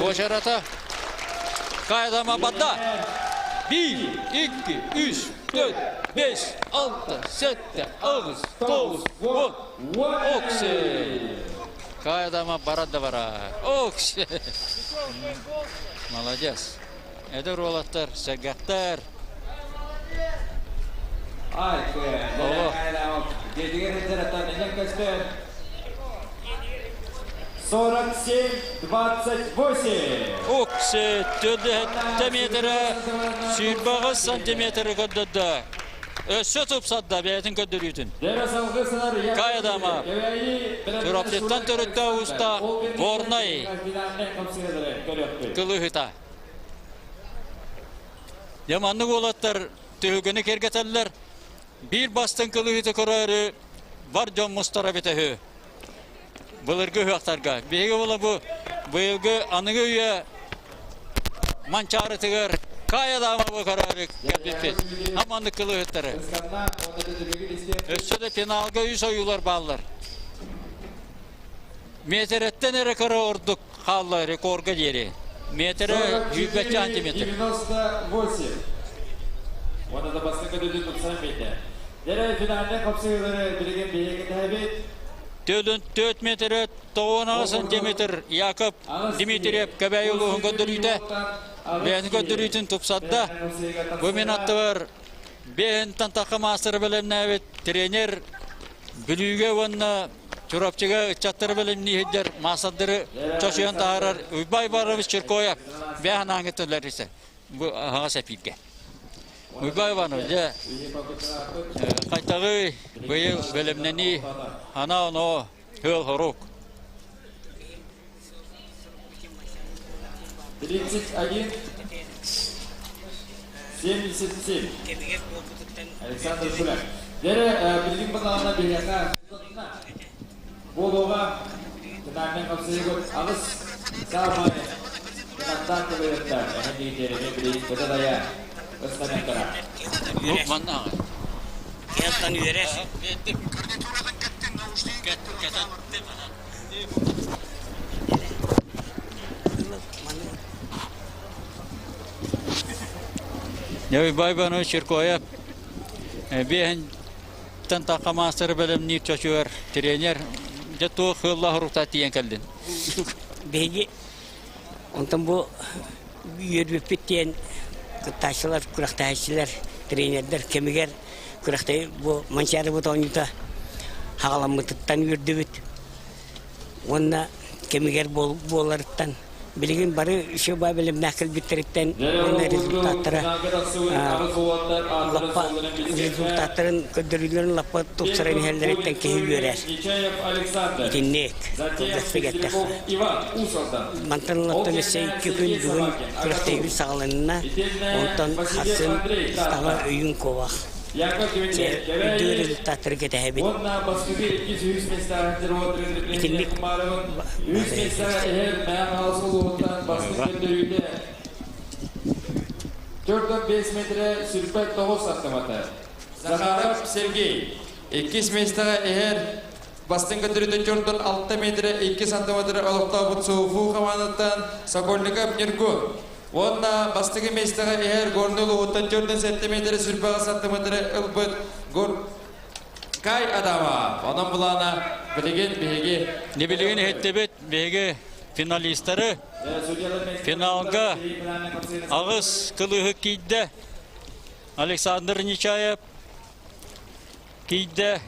уочарата Кая Дама бадда 1, 2, 3, 4, 5, 6, 7, 8, 9, 10, Окси! Кая Дама барат да барар. Окси! Молодец. Эдэр уолаттар, сэргэхтэр. Оҕо. 47-28. Окси төрдө метрэ 28 сантиметры көрдөрдө. Өссө тупсарда бэйэтин көрдөрүүтүн. Кайдама Чурапчыттан төрүттэ уста Горнай кылыһыта. Дьэ маннык уолаттар түһүгүнү кэргэтэллэр. Биир бастыҥ кылыһыты көрөөрү бар дьон мустара эбитэ үһү. Былыргы ыһыахтарга. Биһиги була бу быйылгы аныгы үйэ Манчаарытыгар Кая Даамабы көрөөрү кэлбиппит. Аманнык кылыһыттары. Өссө да финалга үс ойуулар бааллар. Метрэттэн эрэ кыра ордук хаалла рекорга диэри. Метрэ 105 сантиметр. 98. Уонна да бастакы дүлүн тупсан биэрдэ. Дэрэ финальнай хапсыһыылары билигин биһиги кэтэһэбит. Төлөн 4 метрэ 98 сантиметр Яков Дмитриев Кэбээйи улууһун көрдөрүүтэ бэйэтин көрдөрүүтүн тупсарда. Бу мин аттыбар бэйэтин тахха маастары бэлэмнээбит тренер Бүлүүгэ уонна Чурапчыга ыччаттары бэлэмнии сылдьар маастардары чочуйан таһаарар Уйбай Иванович Чиркоев бэйэ санааҥҥыт тылларыса бу аһаҕас эпииргэ. Уйбай Иванович, дьэ, хайтаҕый быйыл бэлэмнэнии анаа-оноо Ыал-хорук. 31 77 Александр Шуляк. Дere билигин балаҕана биһиэхэ буолуоҕа финальнай хапсыһыгыт аҕыс саамай кынаттаах кылыһыттар эһэн диэри билигин кытадайа ыстаныахтара. Манна Киһиттэн үөрэр. Дьэ, Уйбай Иванович Чиркоев биэһин Бииртэн тахха маастары бэлэмниир чочугар тренер дьэ туох ыалла хоруктаа тиийэн кэллин? Биһиги онтон бу үөрбүппүт диэн кыттааччылар, күрэхтэһээччилэр, тренердэр кэмигэр күрэхтэһии бу Манчаарыбыт оонньуута хаҕаламмытыттан үөрдүбүт. Уонна кэмигэр буоларыттан билигин бары еще бэлэмнээх кэлбиттэриттэн уонна результаттара лаппа результаттарын көрдөрүүлэрин лаппа тупсаран иһэллэриттэн киһи үөрэр. Итинник кылгастык эттэххэ. Мантан ылаттан өссө икки күн бүгүн күрэхтэһиибит саҕаланна. Онтон хассын стала өйүн куобах. Чэ, үрдүк результаттары кэтэһэбит. Итинник Захаров Сергей. Иккис миэстэҕэ иһэр бастыҥ көтөрүтэ төрдөн 6 метрэ 2 сантиметры олохтообут Суфу хамаандаттан Сокольников Ньургун. Уонна бастакы миэстэҕэ иһэр Горнай улууһуттан төрдөн 7 метрэ сүрбэҕэ сантиметры ылбыт Гор Кай Адама. Онон былаана билигин биһиги Не билигин иһиттибит биһиги финалистары финалга аҕыс кылыһы киирдэ. Александр Нечаев киирдэ.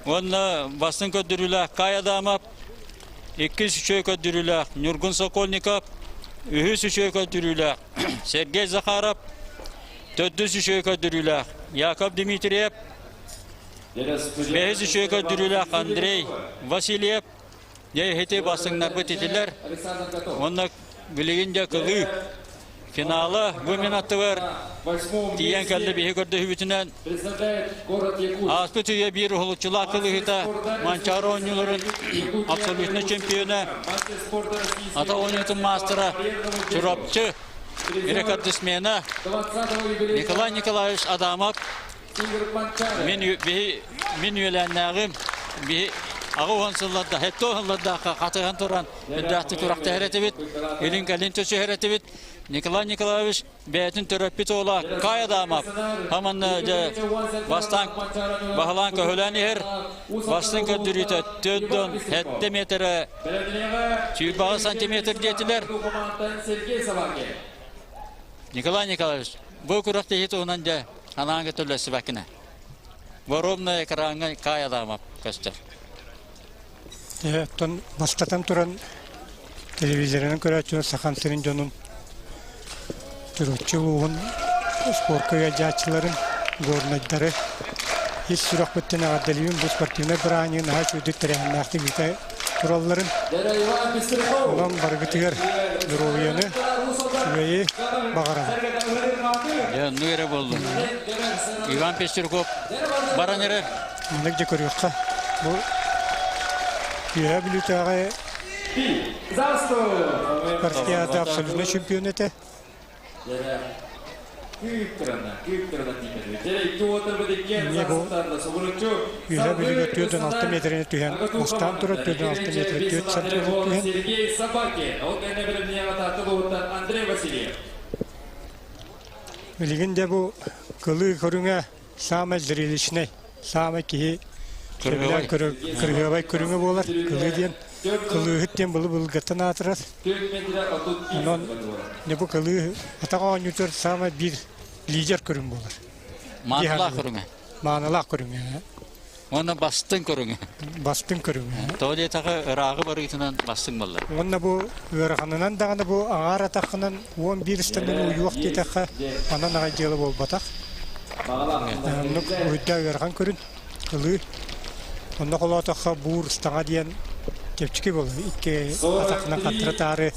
Уонна бастыҥ көрдөрүүлээх Кай Адамов, иккис үчүгэй көрдөрүүлээх Ньургун Сокольников, үһүс үчүгэй көрдөрүүлээх Сергей Захаров, төрдүс үчүгэй көрдөрүүлээх Яков Дмитриев, бэһис үчүгэй көрдөрүүлээх Андрей Васильев, Дьэ, ити бастыҥнарбыт итилэр. Уонна билигин дьэ кылыы финала бу мин аттыбар тиийэн кэллэ биһи көрдөһүүбүтүнэн ааспыт үйэ биир уһулуччулаах кылыыһыта Манчаары оонньууларын абсолютнай чемпиона ата оонньуутун маастара Чурапчы рекордсмена Николай Николаевич Адамов Мин биһи мин үөлээннээҕим биһи аҕа уон сылларда хетто сыллардаахха хатыһан туран үрдээхтик турақты этибит, илин-кэлин түсүһэр этибит. Николай Николаевич бэйэтин төрөппүт уола Кай Адамов хаманна дьэ бастаан баһылаан көһүлээн иһэр бастыҥ көрдөрүүтэ төрдөн 7 метрэ сүүрбэҕэ сантиметр диэтилэр. Николай Николаевич, бу күрэхтэһии туһунан дьэ Анаан көтөллөсүбэккинэ. Воровная экраҥҥа Кай Адамов көстөр. Оттон бастатан туран телевизорынан көрөөччүлэр Сахам сирин дьонун Чурапчы улууһун спорка ыалдьааччыларын, горнайдары ис сүрэхпиттэн эҕэрдэлиибин бу спортивнай бырааһынньыгы наһаа үчүгэйдик тэрээһиннээхтик ыыта туралларын. Онон барыгытыгар доруобуйаны, үчүгэйи баҕарабын. Дьэ, оннук эрэ буоллун. Иван Пестерков баран эрэр. Маннык дьэ көрүөххэ. Бу Үөһээ Бүлүүтээҕи Спартакиада абсолютнай чемпион этэ. Эмиэ бу Үөһээ Бүлүүгэ 46 миэтэрэни түһэн, бастаан турар 46 миэтэрэ 4 сантиметр түһэн. Билигин дьэ бу кылыы көрүҥэ саамай зрелищнэй, саамай киһи сөбүлээн көрөр кырыһыабай көрүҥэ буолар. Кылыы диэн кылыыһыт диэн былы-былыргаттан аатырар. Онон дьэ бу кылыы атах оонньуутугар саамай биир лидер көрүҥ буолар. Маанылаах көрүҥэ. Маанылаах көрүҥэ. Уонна бастыҥ көрүҥэ. Бастыҥ көрүҥэ. Тоҕо диэтэххэ ырааҕы барыытынан бастыҥ буолла. Уонна бу ыараханынан даҕаны бу аҥаар атаххынан 11 ыстаныыны уйуох диэтэххэ манан аҕай дьыала буолбатах. Оннук уһуйда ыарахан көрүн ылыы. Онно холоотоххо буур ыстаҥа диэн чэпчэки буолар. Икки атахынан хаттара таары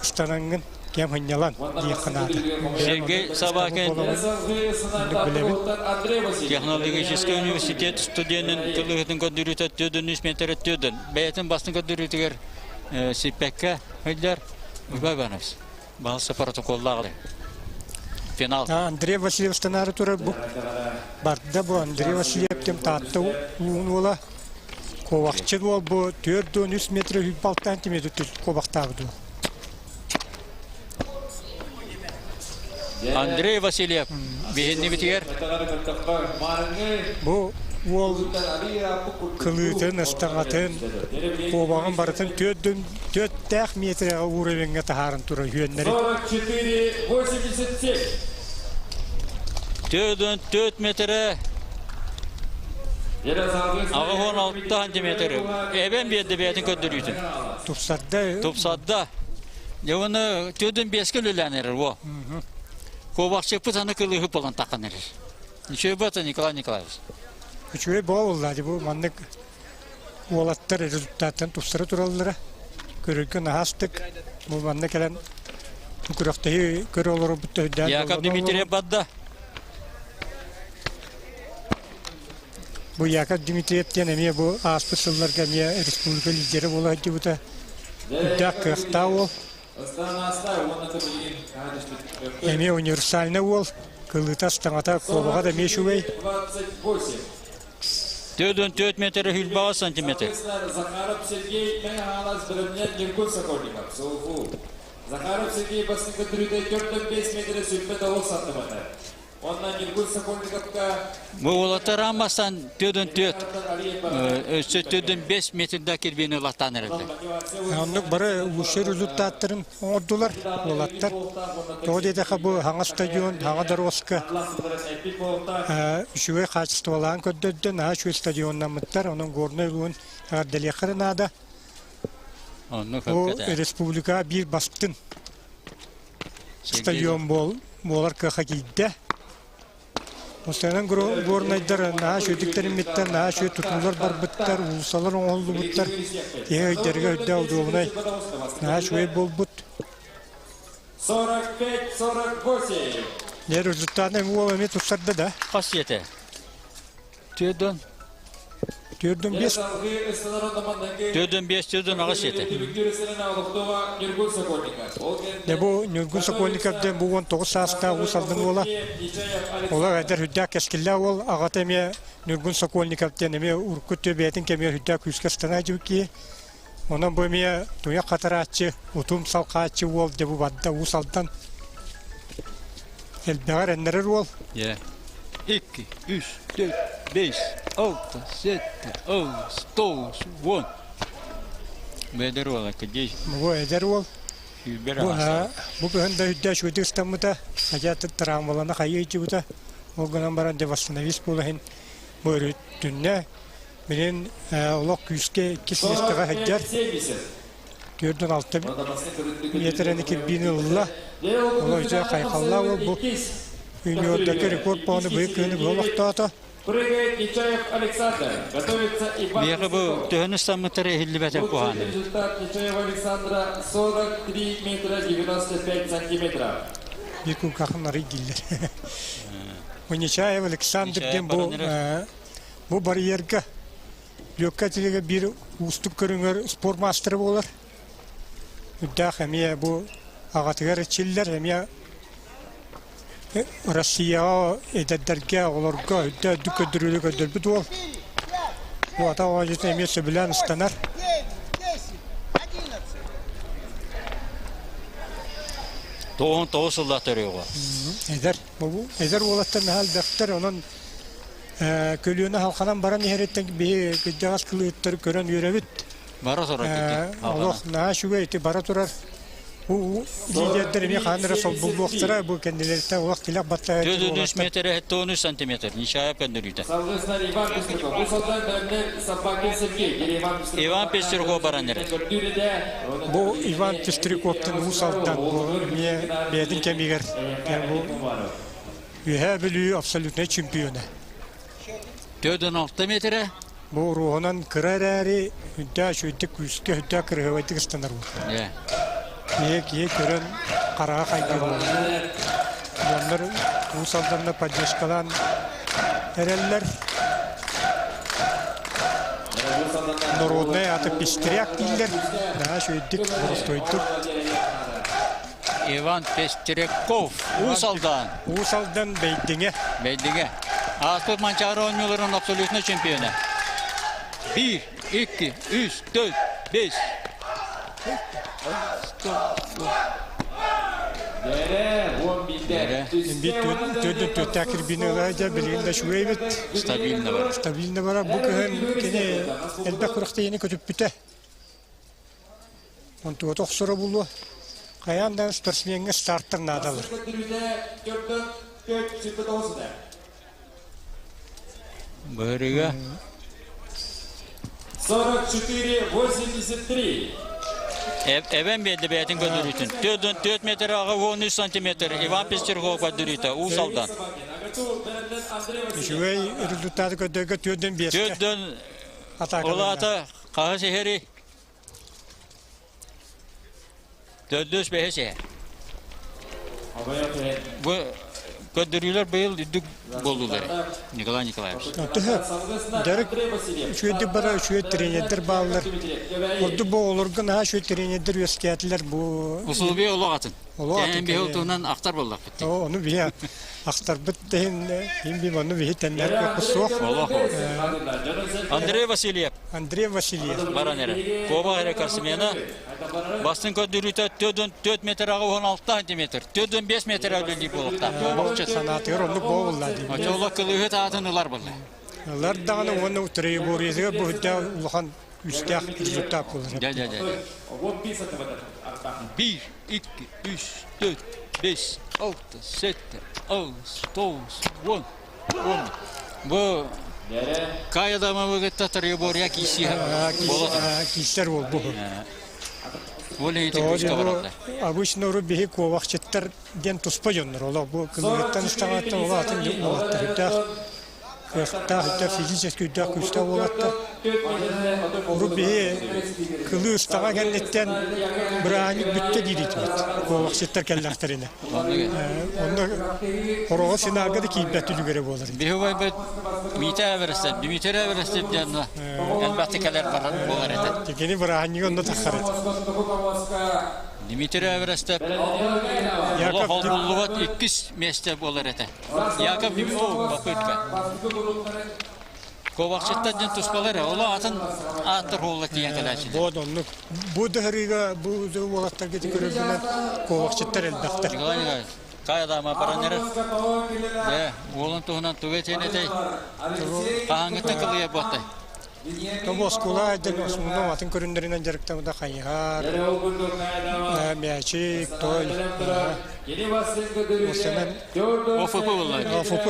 ыстанаҥҥын кэм сынньалан диэххэ наада. Сергей Собакин технологическай университет студенын кылыһытын көрдөрүүтэ төрдүн үс метр төрдүн бэйэтин бастыҥ көрдөрүүтүгэр сиппэккэ сылдьар Уйбай Иванович баһылса протоколлаах финал. Андрей Васильев станаары турар бу. Барда бу Андрей Васильев тем Таатта улуун уола. Куобахчы уол бу 4-3 метр 26 сантиметр куобахтаабыт уол. Андрей Васильев биһиннибитигэр. Бу уол кылыытын, ыстаҥатын, куобаҕын барытын түөртээх миэтэрэҕэ уровеҥҥа таһааран турар үһүөннэри. 44,87. 4 метрэ 86 сантиметр. Эбэн биэрдэ бэйэтин көрдөрүүтүн. Тупсарда. Тупсарда. Дьэ уонна төрдүн биэскэ үлэлээн эрэр во. Куобахчыппыт аны кылыыһы буолан таххан эрэр. Үчүгэй бата Николай Николаевич. Үчүгэй буолла бу маннык уолаттар результаттан тупсара тураллара. Көрөргө наһаастык бу манна кэлэн күрэхтэһии көрө олорорбут өйдөөн Яков Дмитриев барда. Бу Яков Дмитриев диэн эмиэ бу ааспыт сылларга эмиэ республика лидерэ буола сылдьыбыта. Үрдээх кыахтаах уол. Эмиэ универсальный уол. Кылыыта астаҥата куобаҕа да эмиэ үчүгэй. 4 метр 100 сантиметр. Захаров Сергей Мэҥэ Хаҥалас Ньургун Сокольников. Захаров Сергей бастакы түрүтэ 4-5 метр 29 сантиметр. Онно Ньургун Сокольниковка Бу уолаттар ааммастан 4 өссө 4-5 метрда кирбиини ылаттаан эрэллэр. Оннук бары лучший результаттарын оҥордулар уолаттар. Тоҕо диэтэххэ бу хаҥа стадион, хаҥа дороска үчүгэй хаачыстыбалаан көрдөрдө, наһаа үчүгэй стадионнаммыттар. Онон Горнай улууһун эҕэрдэлиэххэ наада. Оннук Бу республика биир бастыҥ стадион буолар кыаха киирдэ. Постоянно горнайдар наһаа үчүгэйдик наһаа үчүгэй тутуулар барбыттар, уулуссалар оҥоһуллубуттар. Киһи өйдөргө өйдөөх удуобунай наһаа үчүгэй буолбут. 45-48. Дьэ результатын уол эмиэ тупсарда да. Хас сиэтэ? Төрдөн. Төрдөн бес. Төрдөн бес, төрдөн аҕыс сиэтэ. Дьэ бу Ньургун Сокольников диэн бу 19 саастаах Уус Алдан уола. Олох эдэр үрдээх кэскиллээх уол. Аҕата эмиэ Ньургун Сокольников диэн эмиэ урукку өттү бэйэтин кэмигэр үрдээх күүскэ астана сылдьыбыт киһи. Онон бу эмиэ туйах хатарааччы, утум салхааччы уол дьэ бу барда Уус Алдан. Элбэҕи эрэннэрэр уол. Дьэ. Икки, үс, төрт, бэс, алта, сэттэ, аҕыс, тоҕус, уон. Бу эдэр уол кдей. Бу эдэр уол. Бу, бу кыһын да үрдэ үчүгэйдик ыстаммыта, хотя травмалана хайыы ыйдьыбыта. Ол гынан баран дьэ восстановись буола иһин бу өрүттүннэ. Билин олох күүскэ иккис миэстэҕэ сылдьар. 46 миэтэрэни кирбиини ылла. Ол өйдө хайхаллаах уол бу юниордарга рекорд буоланы быйыл кыһыны быһа олохтоото. Прыгает Нечаев Александр. Готовится Иван Миэхэ бу төһөнү ыстаммыттара иһиллибэтэх куһаҕан эбит. Результат Нечаева Александра 43 метра 95 сантиметров. Биир кулгаахын арый дииллэр. Бу Нечаев Александр диэн бу бу барьерга Лүөккэ атилига биир уустук көрүҥэр спорт маастара буолар. Үрдээх эмиэ бу аҕатыгар эрчиллэр, эмиэ Россияҕа эдэрдэргэ, оҕолорго үрдэ үрдүк көрдөрүүнү көрдөрбүт уол. Бу ата оонньуутун эмиэ сөбүлээн ыстанар. Тоҕуһун тоҕус сыллаах төрүөҕэ. Эдэр, эдэр уолаттар наһаа элбэхтэр, онон көлүөнэ халханан баран иһэриттэн биһи кырдьаҕас кылыыттары көрөн үөрэбит. Бара турар Олох наһаа үчүгэй ити бара турар. Бу лидердэр эмиэ хаһан эрэ солбуллуохтара бу кэннилэриттэн олох тилэх баттаһа 4 метр 73 сантиметр Нечаев көннөрүүтэ. Иван Пестряков. Бу сылдан бэрнер Собакин Сергей. Иван Пестряков баран эрэр. Бу Иван Пестряковтан Уус Алдан бу эмиэ бэйэтин кэмигэр бу Үөһээ Бүлүү абсолютнай чемпиона. 46 метрэ. Бу уруоһунан кыра эрээри үрдээх үчүгэйдик күүскэ үрдээх кырыһыбайдык ыстанар уол. Киһи киһи көрөн хараҕа хайгыыр буолар. Дьоннор Уус Алданна поддержкалаан эрэллэр. Народнай аты пестряк дииллэр. Наһаа үчүгэйдик, боростуойдук. Иван Пестряков, Уус Алдан. Уус Алдан Бэйдиҥэ. Бэйдиҥэ. Ааспыт Манчаары оонньууларын абсолютно чемпиона. 1, 2, 3, 4, 5. Биир төрдүн түөртээх кирбиини ыла сылдьар, билигин да үчүгэй эбит. Стабильно барар. Стабильно барар. Бу кыһын кини элбэх күрэхтэһиини көтүппүтэ. Онтугата охсоро булуо. Хайаан да спортсмеҥҥа стартар наадалар. Быһырыга 44-83. Эбэн биэрдэ бэйэтин көрдөрүүтүн. 4 метр аҕа 13 сантиметр Иван Пестерхов көрдөрүүтэ Уус Алдан. Үчүгэй результаты көрдөргө төрдөн биэскэ. Төрдөн Ол аата хаһыс иһэри? Төрдүс бэһис иһэр. Бу көрдөрүүлэр быйыл үрдүк буоллулар Николай Николаевич. Төһө дьарык үчүгэйдик бара үчүгэй тренердэр бааллар. Ордук бу оҕолорго наһаа үчүгэй тренердэр үөскээтилэр бу. Усулуобуйа олох атын. Олох атын. Биһи туһунан ахтар буоллахпыт. Ону биһи ахтарбыт да иһин иһин би манны биһи тэннэр кыахпыт суох. Олох Андрей Васильев. Андрей Васильев. Баран эрэ. Куоба эрэ спортсмена. Бастыҥ көрдөрүүтэ 4 метр 16 сантиметр. 4,5 метр үлэлиир буолуохтаах. Куобахчыт. Санаатыгар оннук буолла дии. Оччолор кылыыһыт аатын ылар буолла. Ылар даҕаны уонна троеборьетыгар бу үрдээх улахан үстээх результат буолар. Дьэ, дьэ, дьэ. Биир, икки, үс, төрт, бес, алта, сэттэ, аҕыс, тоҕус, уон, уон. Бу Кая Дамовыгытта троеборья киирсиһэ буола Киирсэр буолбу. Ол иһити күүскэ бараллар. Обычно урут биһи куобахчыттар диэн туспа дьоннор. Олох бу кылыгыттан ыстаҥаттан ол атын уолаттар үрдээх кыахтаах, үрдээх физически үрдээх күүстээх уолаттар. Урут биһи кылыы ыстаҥа кэнниттэн бырааһынньык бүттэ диир этибит. Куобахчыттар кэллэхтэринэ. Онно хороҕо синаарга да киирбэт үлүгэрэ буолар. Биһи убайбыт Митя Эверестев, Дмитрий Эверестев диэн элбэхтик кэлэр барар буолар этэ. Кини бырааһынньыгы онно тахсар этэ. Дмитрий Эверестев олох холбуллубат иккис миэстэ буолар этэ. Яков О, попытка. Ковахчыттан диэн туспалар, оло атын ааттар хуолла тиийэн кэлээччилэр. Вот оннук. Бу дыһырыыга бу уолаттарга ити көрөргүнэн ковахчыттар элбэхтэр. Николай Николаевич, кай адама баран эрэр. Дьэ, уолун туһунан тугу этиэн этэй? Хаһааҥҥыттан кылыйар буоттай? Тобу оскуола дьэн основном атын көрүннэринэн дьарыктаммыта хайыһар, мячик, той, Осенен ОФП буолла. ОФП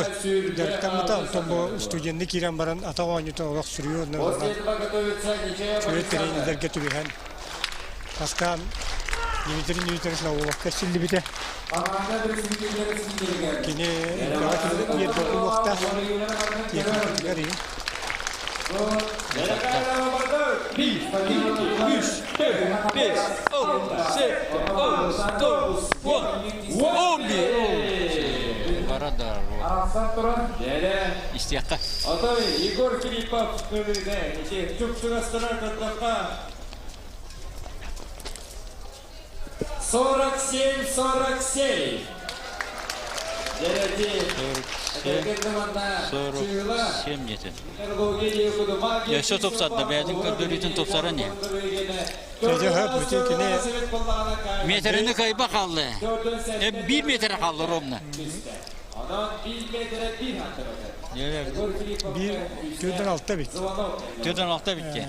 дьарыктаммыта, онтон бу студенны киирэн баран атах оонньуута олох серьезно үчүгэй тренердэргэ түбэһэн бастаан Дмитрий Дмитриевич Наумовка силлибитэ. Кини элбэҕи тиэрдэр буолуохтаах техникатыгар иһин. Bir, iki, üç, dört, beş, altı, сэттэ, аҕыс, тоҕус, уон, 11. Барадар. Истиэххэ. Отой Егор Филиппов кылыыны ити чуп-чугастана кыттахха 47-47. Дерети 47 диэтин. Өссө тупсарда, бэйэтин көрдөрүүтүн тупсаран иһин. Дьэ, кини Метрини кайба хаалла. Биир метр хаалла ровно. Биир төрдөн алта бит. Төрдөн алта битте.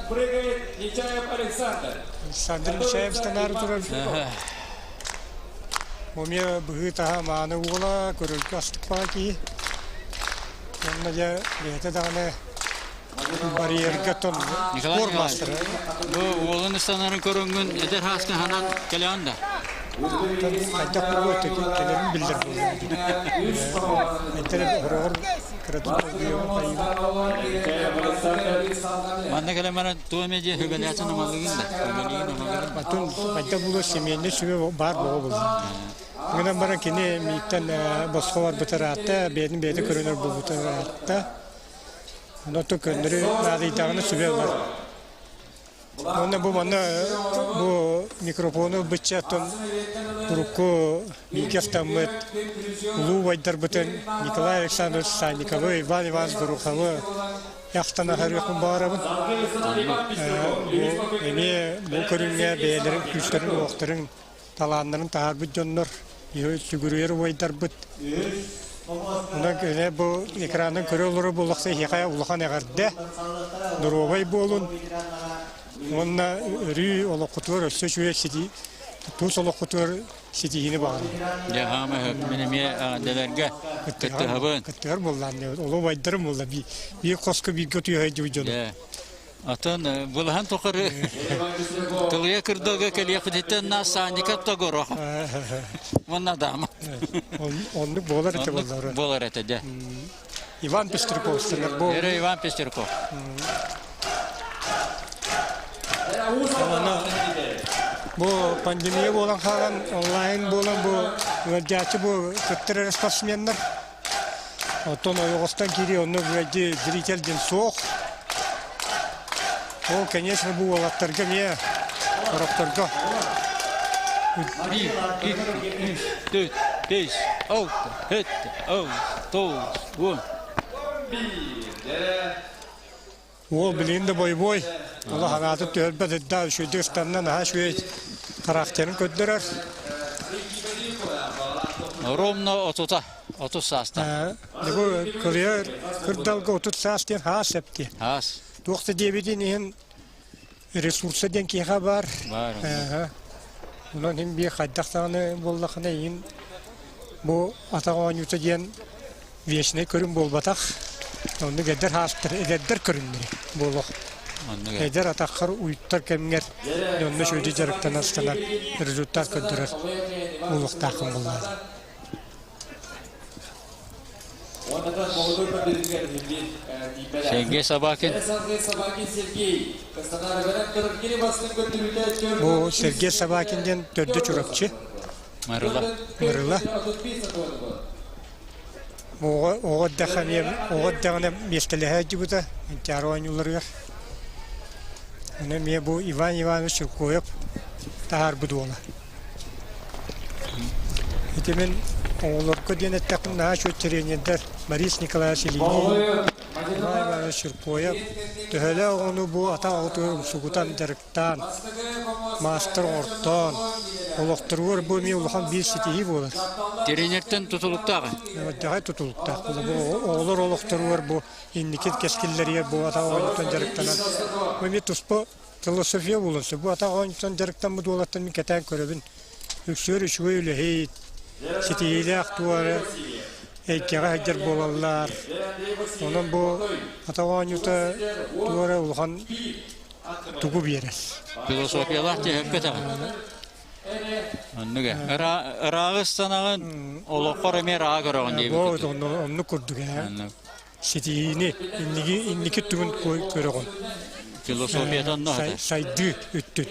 Прыгает Нечаев Александр. Александр Нечаев станары турар. Омия быһыы-таһаа мааны уола, көрөргө астык киһи. Онно дьэ бэйэтэ даҕаны барьерга тон Николай спорт Николаевич, мастера. бу уолун ыстанарын көрөҥҥүн эдэр хааскын ханан кэлэҕин да? Хайдах буолуо кэлэрин биллэр буолуо. Эдэр хороҕор кыратык долгуйабын хайыыбын. Манна кэлэн баран туох эмэ дьиэ сүбэлээтин амалыгын да, сүбэлиигин амалыгын. Атын хайдах буолуо семейный сүбэ баар буола буолла. Гынан баран кини мииттэн босхо барбыта ыраатта, бэйэтин бэйэтэ көрөнөр буолбута ыраатта. Онон көннөрү наадыйдаҕына сүбэ ылар. Уонна бу манна бу микрофону ылбычча оттон урукку бииргэ астаммыт улуу убайдарбытын Николай Александрович Санниковы, Иван Иванович Гороховы ахтан аһарыахпын баҕарабын. Бу эмиэ бу көрүҥҥэ бэйэлэрин күүстэрин-уохтарын, талааннарын таһаарбыт дьоннор, сүгүрүйэр убайдарбыт. Онон кини бу экранын көрө олорор буоллахса эһиэхэ улахан эҕэрдэ, доруобай буолун уонна өрүү олоххутугар өссө үчүгэй ситии тус олоххутугар ситиһиини баҕарабын. Дьэ, хаама мин эмиэ эҕэрдэлэргэ кыттыһабын. Кыттыһар буоллаан, олу убайдарым буолла, биир хоско бииргэ утуйа сылдьыбыт дьону. Атын былаһан тухары тылыйа кырдалга кэлиэхпититтэн на Санников Тогорох. Уонна дама. Оннук буолар этэ буоллар. Буолар этэ дьэ. Иван Пестряков Эрэ Иван Пестряков. Бу пандемия буолан хаалан, онлайн буолан бу ыалдьааччы бу кыттар эрэ спортсменнар. Оттон ойоҕостон киирии онно бырадьы зритель диэн суох. Ол, конечно, бу уолаттарга эмиэ сорохторго Биир, икки, үс, төрт, бес, алта, сэттэ, аҕыс, тоҕус, уон. Уол билигин да бойобуой, олох анаатын түһэрбэт эрдээх үчүгэйдик ыстанна, наһаа үчүгэй характерын көрдөрөр. Ровно отута, 30 саастаах. Бу кырыйар кырдалга 30 саас диэн хаас эпти. Хаас. Туох да диэбитин иһин ресурса диэн киһиэхэ баар. Баар. Онон иһин биир хайдах даҕаны буоллахына иһин бу атах оонньуута диэн вечнай көрүҥ буолбатах. Оннук эдэр хаастар, эдэрдэр көрүҥнэрэ буолуох. Эдэр атаххар уйуттар кэмҥэр онно үчүгэйдик дьарыктанар станар результат көрдөрөр буолуохтааххын буоллаҕа. Сергей Собакин. Бу Сергей Собакин диэн төрдө Чурапчы. Мырыла. Мырыла. Оҕо эрдэҕинэ миэстэлэһэ сылдьыбыта Манчаары оонньууларыгар. Ону эмиэ бу Иван Иванович Чиркоев таһаарбыт уола. Ити мин оҕолорго диэн эттэхпинэ наһаа үчүгэй тренердэр Борис Николаевич Ильин, Иван Иванович Чиркоев төһөлөөх оҕону бу атах оҕотугар умсугутан дьарыктаан, маастар оҥортоон, олохторугар бу эмиэ улахан биир ситиһии буолар. Тренертэн тутулуктаах. Мэлдьэҕэй тутулуктаах. Бу оҕолор олохторугар бу инники кэскиллэригэр бу атах оонньуутун дьарыктанан бу эмиэ туспа философия буолуон сөп. Бу атах оонньуутун дьарыктаммыт уолаттан мин кэтээн көрөбүн. Үксүгэр үчүгэй үлэһит, ситиһиилээх туора эйгэҕэ сылдьар буолаллар. Онон бу атах оонньуута туора улахан тугу биэрэр. Философиялаах түһэппэт аҕа. Оннук ырааҕы ыстанаҕын, олоххор эмиэ ырааҕы көрөҕүн диэбит. Оннук курдук ээ. Ситиһиини инники инники өттүгүн көрөҕүн. Философията онно Сайдыы өттүн.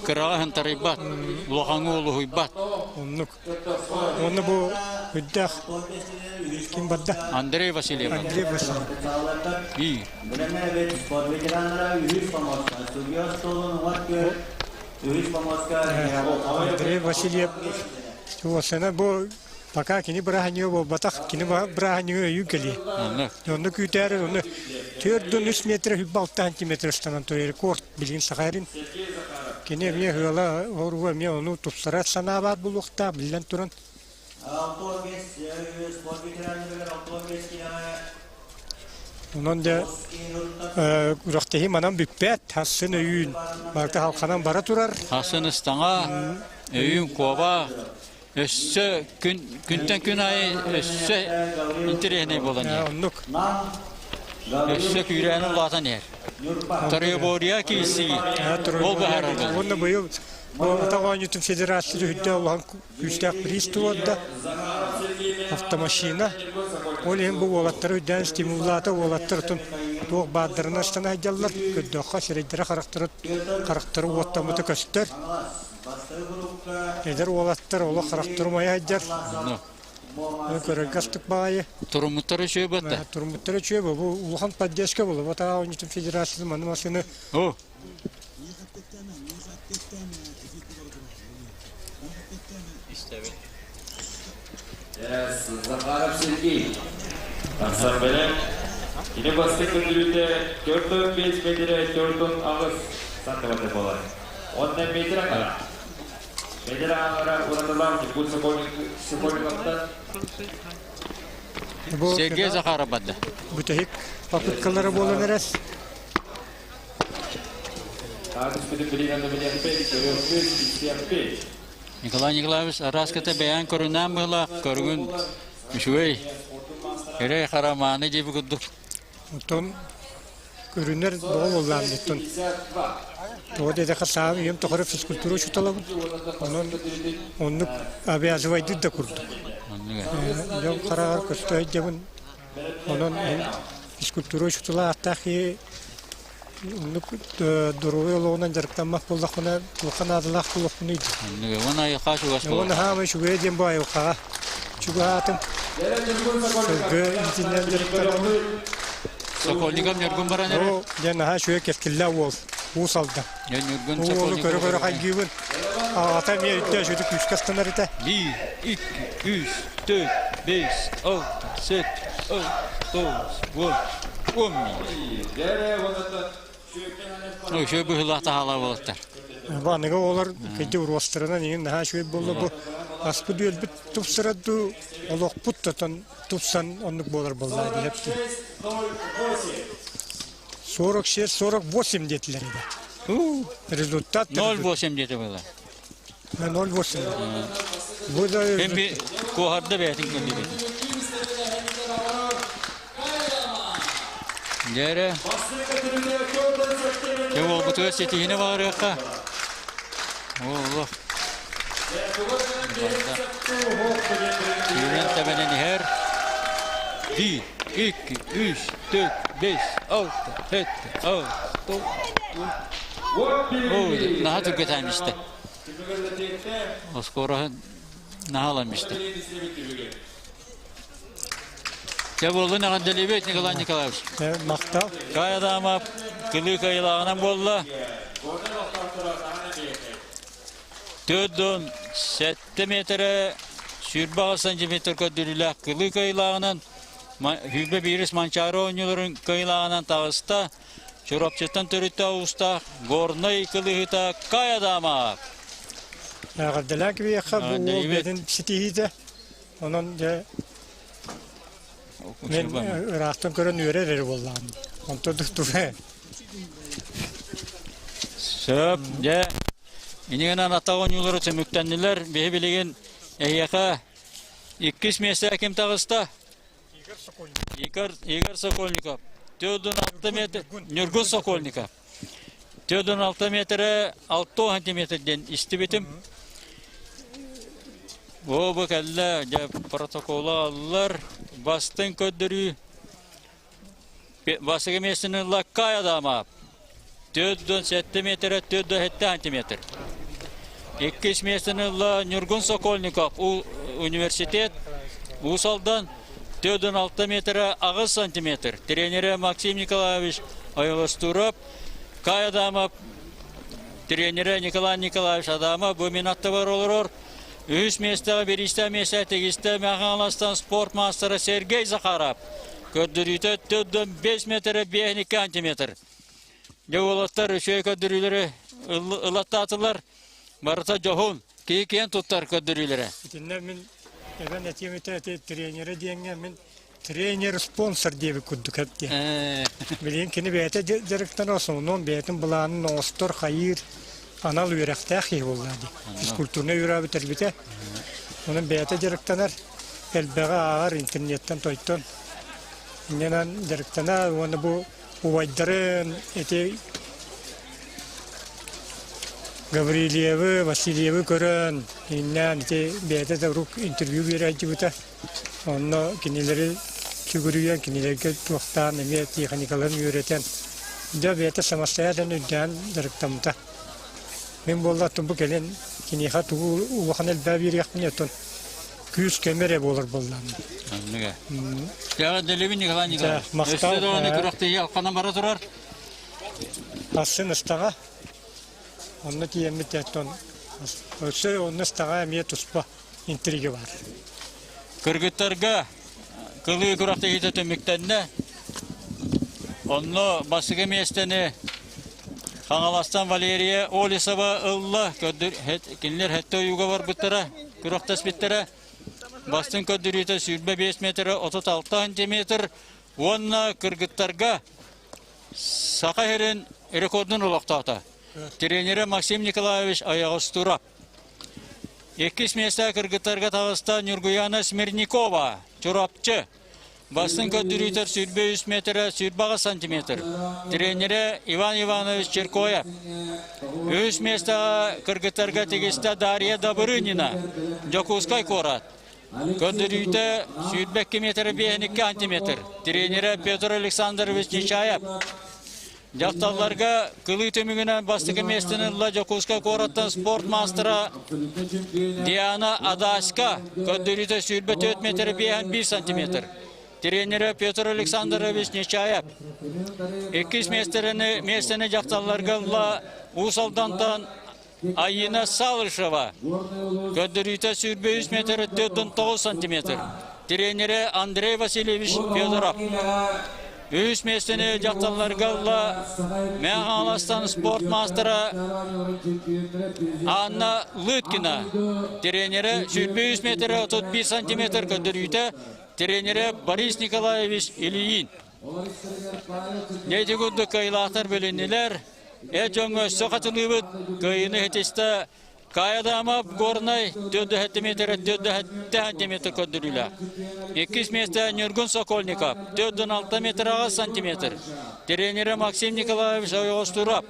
Кыраҕа хантарыйбат, улахаҥҥа улуһуйбат. Оннук. Уонна бу үрдээх ким барда? Андрей Васильев. Андрей Васильев. Биир. Андрей Васильев Уосана бу пока кини бырааһынньыга буолбатах, кини бырааһынньыга өйүүн кэлиэ. Онно күүтээри, онно 4-3 метр 26 сантиметр ыстанан турар рекорд билигин Саха сирин. Кини эмиэ ыала оруга эмиэ ону тупсарар санаа баар буолуохтаах, биллэн туран. Онон дьэ күрэхтэһии манан бүппэт, хассын өйүүн барыта халханан бара турар. Хассын ыстаҥа, өйүүн куоба, өссө күн, күнтэн күн аайы өссө интэриэһинэй буолан иһэр. Оннук. Өссө күүрээнэ улаатан иһэр. Троеборье киирсии. Ол быһаарар буолла. Уонна быйыл Атах оонньуутун федерация үрдэ улахан күүстээх приз туруорда. Автомашина. Ол иһин бу уолаттары үрдээн стимуллаата. Уолаттар отун туох баардарынан астана сылдьаллар. Көрдөххө сирэйдэрэ харахтара харахтара уоттаммыта көстөр. Эдэр уолаттар олох харахтара умайа сылдьар. Көрөргө астык баҕайы. Туруммуттара үчүгэй буолла. Туруммуттара үчүгэй бу улахан поддержка буолла. Бу атаҕа оонньуутун федерациятын маны масыны Захаров Сергей. Тахсар бэлэм. Кини бастыҥ көрдөрүүтэ 45 метрэ 48 сантиметр буолар. Уонна метр аҥара. Метр аҥара уратылаах Ньургун Сокольниковтан Сергей Захаров барда. Бүтэһик попыткалара буолан эрэр. Николай Николаевич араас кыта бэйээн көрүнээн быһылаах көрүҥүн үчүгэй эрэй харамааны диэби курдук. Оттон көрүнэр тоҕо буоллаан оттон тоҕо диэтэххэ саам үйэм тухары физкультура учууталабын. Онон оннук обязывайдыыр да курдук. Дьон хараҕар көстө сылдьабын. Онон физкультура учуутала ааттаах киһи Оннук доруобуйа олоҕунан дьарыктаммат буоллахпына, туохха наадалаах буолуохпунуй дии. Оннук, уонна айылҕа чугас Уонна хаамай үчүгэйэ диэн бу айылҕаҕа чугаһаатым. Сылгы иитинэн дьарыктанабын. Сокольников Ньургун баран эрэр. Оо, дьэ наһаа үчүгэй кэскиллээх уол, Уус Алдан. Дьэ Ньургун Бу уолу Сокольников көрө-көрө хайгыыбын. Аҕата эмиэ өйдөөх үчүгэй күүскэ астанар этэ. Биир, икки, үс, төрт, бэс, алта, сэттэ, алта, тоҕус, уон, 11. Үчүгэй быһыылаах таһаалаах буолаттар. Бу аныгы оҕолор кэйди уруостарынан иҥин наһаа үчүгэй буолла бу аспыт үөлбүт тупсара дуу олохпут тотон тупсан оннук буолар буоллаа диэп 46 48 диэтилэр этэ. Результат 0,8 диэтэ была. 0,8. Бу да Эми куоһарда бэйэтин кэллибит. Дьэрэ. Дьэ буолбутугар ситиһини баҕарыахха. Олох. Сүүрэн тэбэнэн иһэр. Биир, икки, үс, төрт, бэс, алта, сэттэ, алта, Ой, наһаа түргэтээм истэ. Оскуораһын наһаа ылан истэ. Дьэ буоллун эҕэрдэлиибит Николай Николаевич. Махтал. Кай Адамов кылыы кыайыылааҕынан буолла. 47 метрэ 28 сантиметр көрдөрүүлээх кылыы кыайыылааҕынан Хүүбэ биирис Манчаары оонньууларын кыайыылааҕынан таҕыста. Чурапчыттан төрүттээх уустаах Горнай кылыыһыта Кай Адамов. Эҕэрдэлээн кэбиһиэххэ бу уол бэйэтин ситиһиитэ. Онон дьэ мен ыраахтан көрөн үөрэр эрэ буоллаҕым. Онтон туга Сөп, дьэ, инигинэн атах оонньуулара түмүктэннилэр. Биһи билигин эһиэхэ иккис миэстэ ким таҕыста? Игорь Сокольников. Игорь, Игорь Сокольников. 406 метр, Ньургун Сокольников. 406 метрэ 6 сантиметр диэн истибитим. О, бу кэллэ, дьэ, протокола аллар, бастыҥ көрдөрүү. Бастакы миэстэни ылла Кай Адамов. 407 метрэ 407 сантиметр. Иккис миэстэни ылла Ньургун Сокольников, университет, Уус Алдан, 406 метрэ 8 сантиметр. Тренерэ Максим Николаевич Айыластуров, Кай Адамов, тренерэ Николай Николаевич Адамов бу мин аттыбар олорор. Үһүс миэстэҕэ бириистээх миэстэ тигистэ Мэхаҥаластан спорт маастара Сергей Захаров. Көрдөрүүтэ 4,5 метрэ 5 сантиметр. Дьэ уолаттар үчүгэй көрдөрүүлэри ылаттаатылар. Барыта дьоһун, киһи киэн туттар көрдөрүүлэрэ. Итиннэ мин эбэн этиэм этэ ити тренерэ диэҥҥэ мин тренер-спонсор диэбит курдук эптиэн. Билигин кини бэйэтэ дьарыктанар, основном бэйэтин былаанын оҥостор, хайыыр анал үөрэхтээх киһи буолла дии. Физкультурнай үөрэҕи бүтэрбитэ. Онон бэйэтэ дьарыктанар, элбэҕи ааҕар интернеттэн тойтон. Инньэнэн дьарыктанар уонна бу убайдарын ити Гаврильевы, Васильевы көрөн, иннээн ити бэйэтэ да урук интервью биэрэ сылдьыбыта. Онно кинилэри сүгүрүйэн, кинилэргэ туохтаан эмиэ техникаларын үөрэтэн, дьэ бэйэтэ самостоятельно үрдээн дьарыктаммыта. Мин буолла оттон бу кэлин киниэхэ тугу улахан элбэҕи биэриэхпиний оттон күүс-көмө эрэ буолар буоллаҕым. Оннуга. Эҕэрдэлиибин Николай Николаевич. Махтал. Өссө даҕаны күрэхтэһии алханан бара турар. Сарсын ыстаҕа. Онно тиийэммит оттон өссө онно ыстаҕа эмиэ туспа интрига бар. Кыргыттарга кылыы күрэхтэһиитэ түмүктэннэ. Онно бастакы миэстэни Хаҥаластан Валерия Олесова ылла. Кинилэр сэттэ ойууга барбыттара, күрэхтэспиттэрэ. Бастыҥ көрдөрүүтэ 25 метр 36 сантиметр уонна кыргыттарга Саха сирин рекордун олохтоото. Тренерэ Максим Николаевич Ойоҕостуурап. Иккис миэстэ кыргыттарга таҕыста Ньургуяна Смирникова, Чурапчы. Бастыҥ көрдөрүүтэр 23 метрэ 28 сантиметр. Тренерэ Иван Иванович Черкоев. Үһүс миэстэҕэ кыргыттарга тигистэ Дарья Добрынина, Дьокуускай куорат. Көрдөрүүтэ 22 метр 52 сантиметр. Тренерэ Петр Александрович Нечаев. Дьахталларга кылыы түмүгүнэн бастакы миэстэни ылла Дьокуускай куораттан спорт маастара Диана Адаська. Көрдөрүүтэ 24 метр 51 сантиметр. Тренерэ Петр Александрович Нечаев. Иккис миэстэни, миэстэни дьахталларга ылла Уус Алдантан Айина Салышева. Көрдөрүүтэ 23 метр 49 сантиметр. Тренерэ Андрей Васильевич Федоров. Үһүс миэстэни дьахталларга ылла Мэҥэ Хаҥаластан спорт маастара Анна Лыткина. Тренерэ 23 метр 31 сантиметр көрдөрүүтэ тренерэ Борис Николаевич Ильин. Дьэ курдук кыайыылаахтар билиннилэр. Эр дьоҥҥо өссө хатылыыбыт. Кыайыыны ситистэ Каядамов Горнай 4 метр 4 сантиметр көрдөрүүлээх. Иккис миэстэ Ньургун Сокольников 4,6 метр 8 сантиметр. Тренерэ Максим Николаевич Ойоҕостуурап.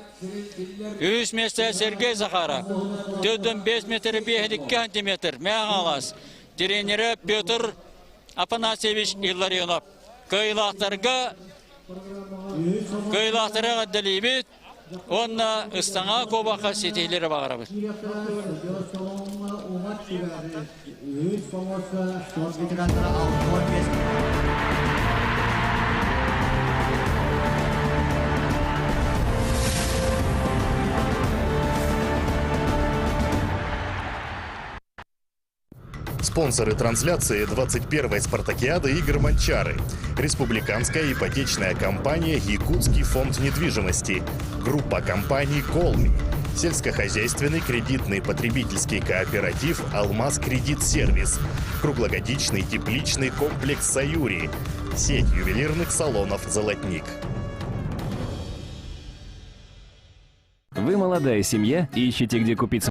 Үһүс миэстэ Сергей Захаров 4,5 метр 5 сантиметр. Мэҥэ Тренерэ Петр Афанасьевич Илларионов. Кыайыылаахтарга кыайыылаахтары эҕэрдэлиибит уонна ыстаҥа куобахха ситиһиилэри баҕарабыт. Спонсоры трансляции 21-й спартакиады игр «Манчары». Республиканская ипотечная компания «Якутский фонд недвижимости». Группа компаний «Колми». Сельскохозяйственный кредитный потребительский кооператив «Алмаз Кредит Сервис». Круглогодичный тепличный комплекс «Саюри». Сеть ювелирных салонов «Золотник». Вы молодая семья и ищете, где купить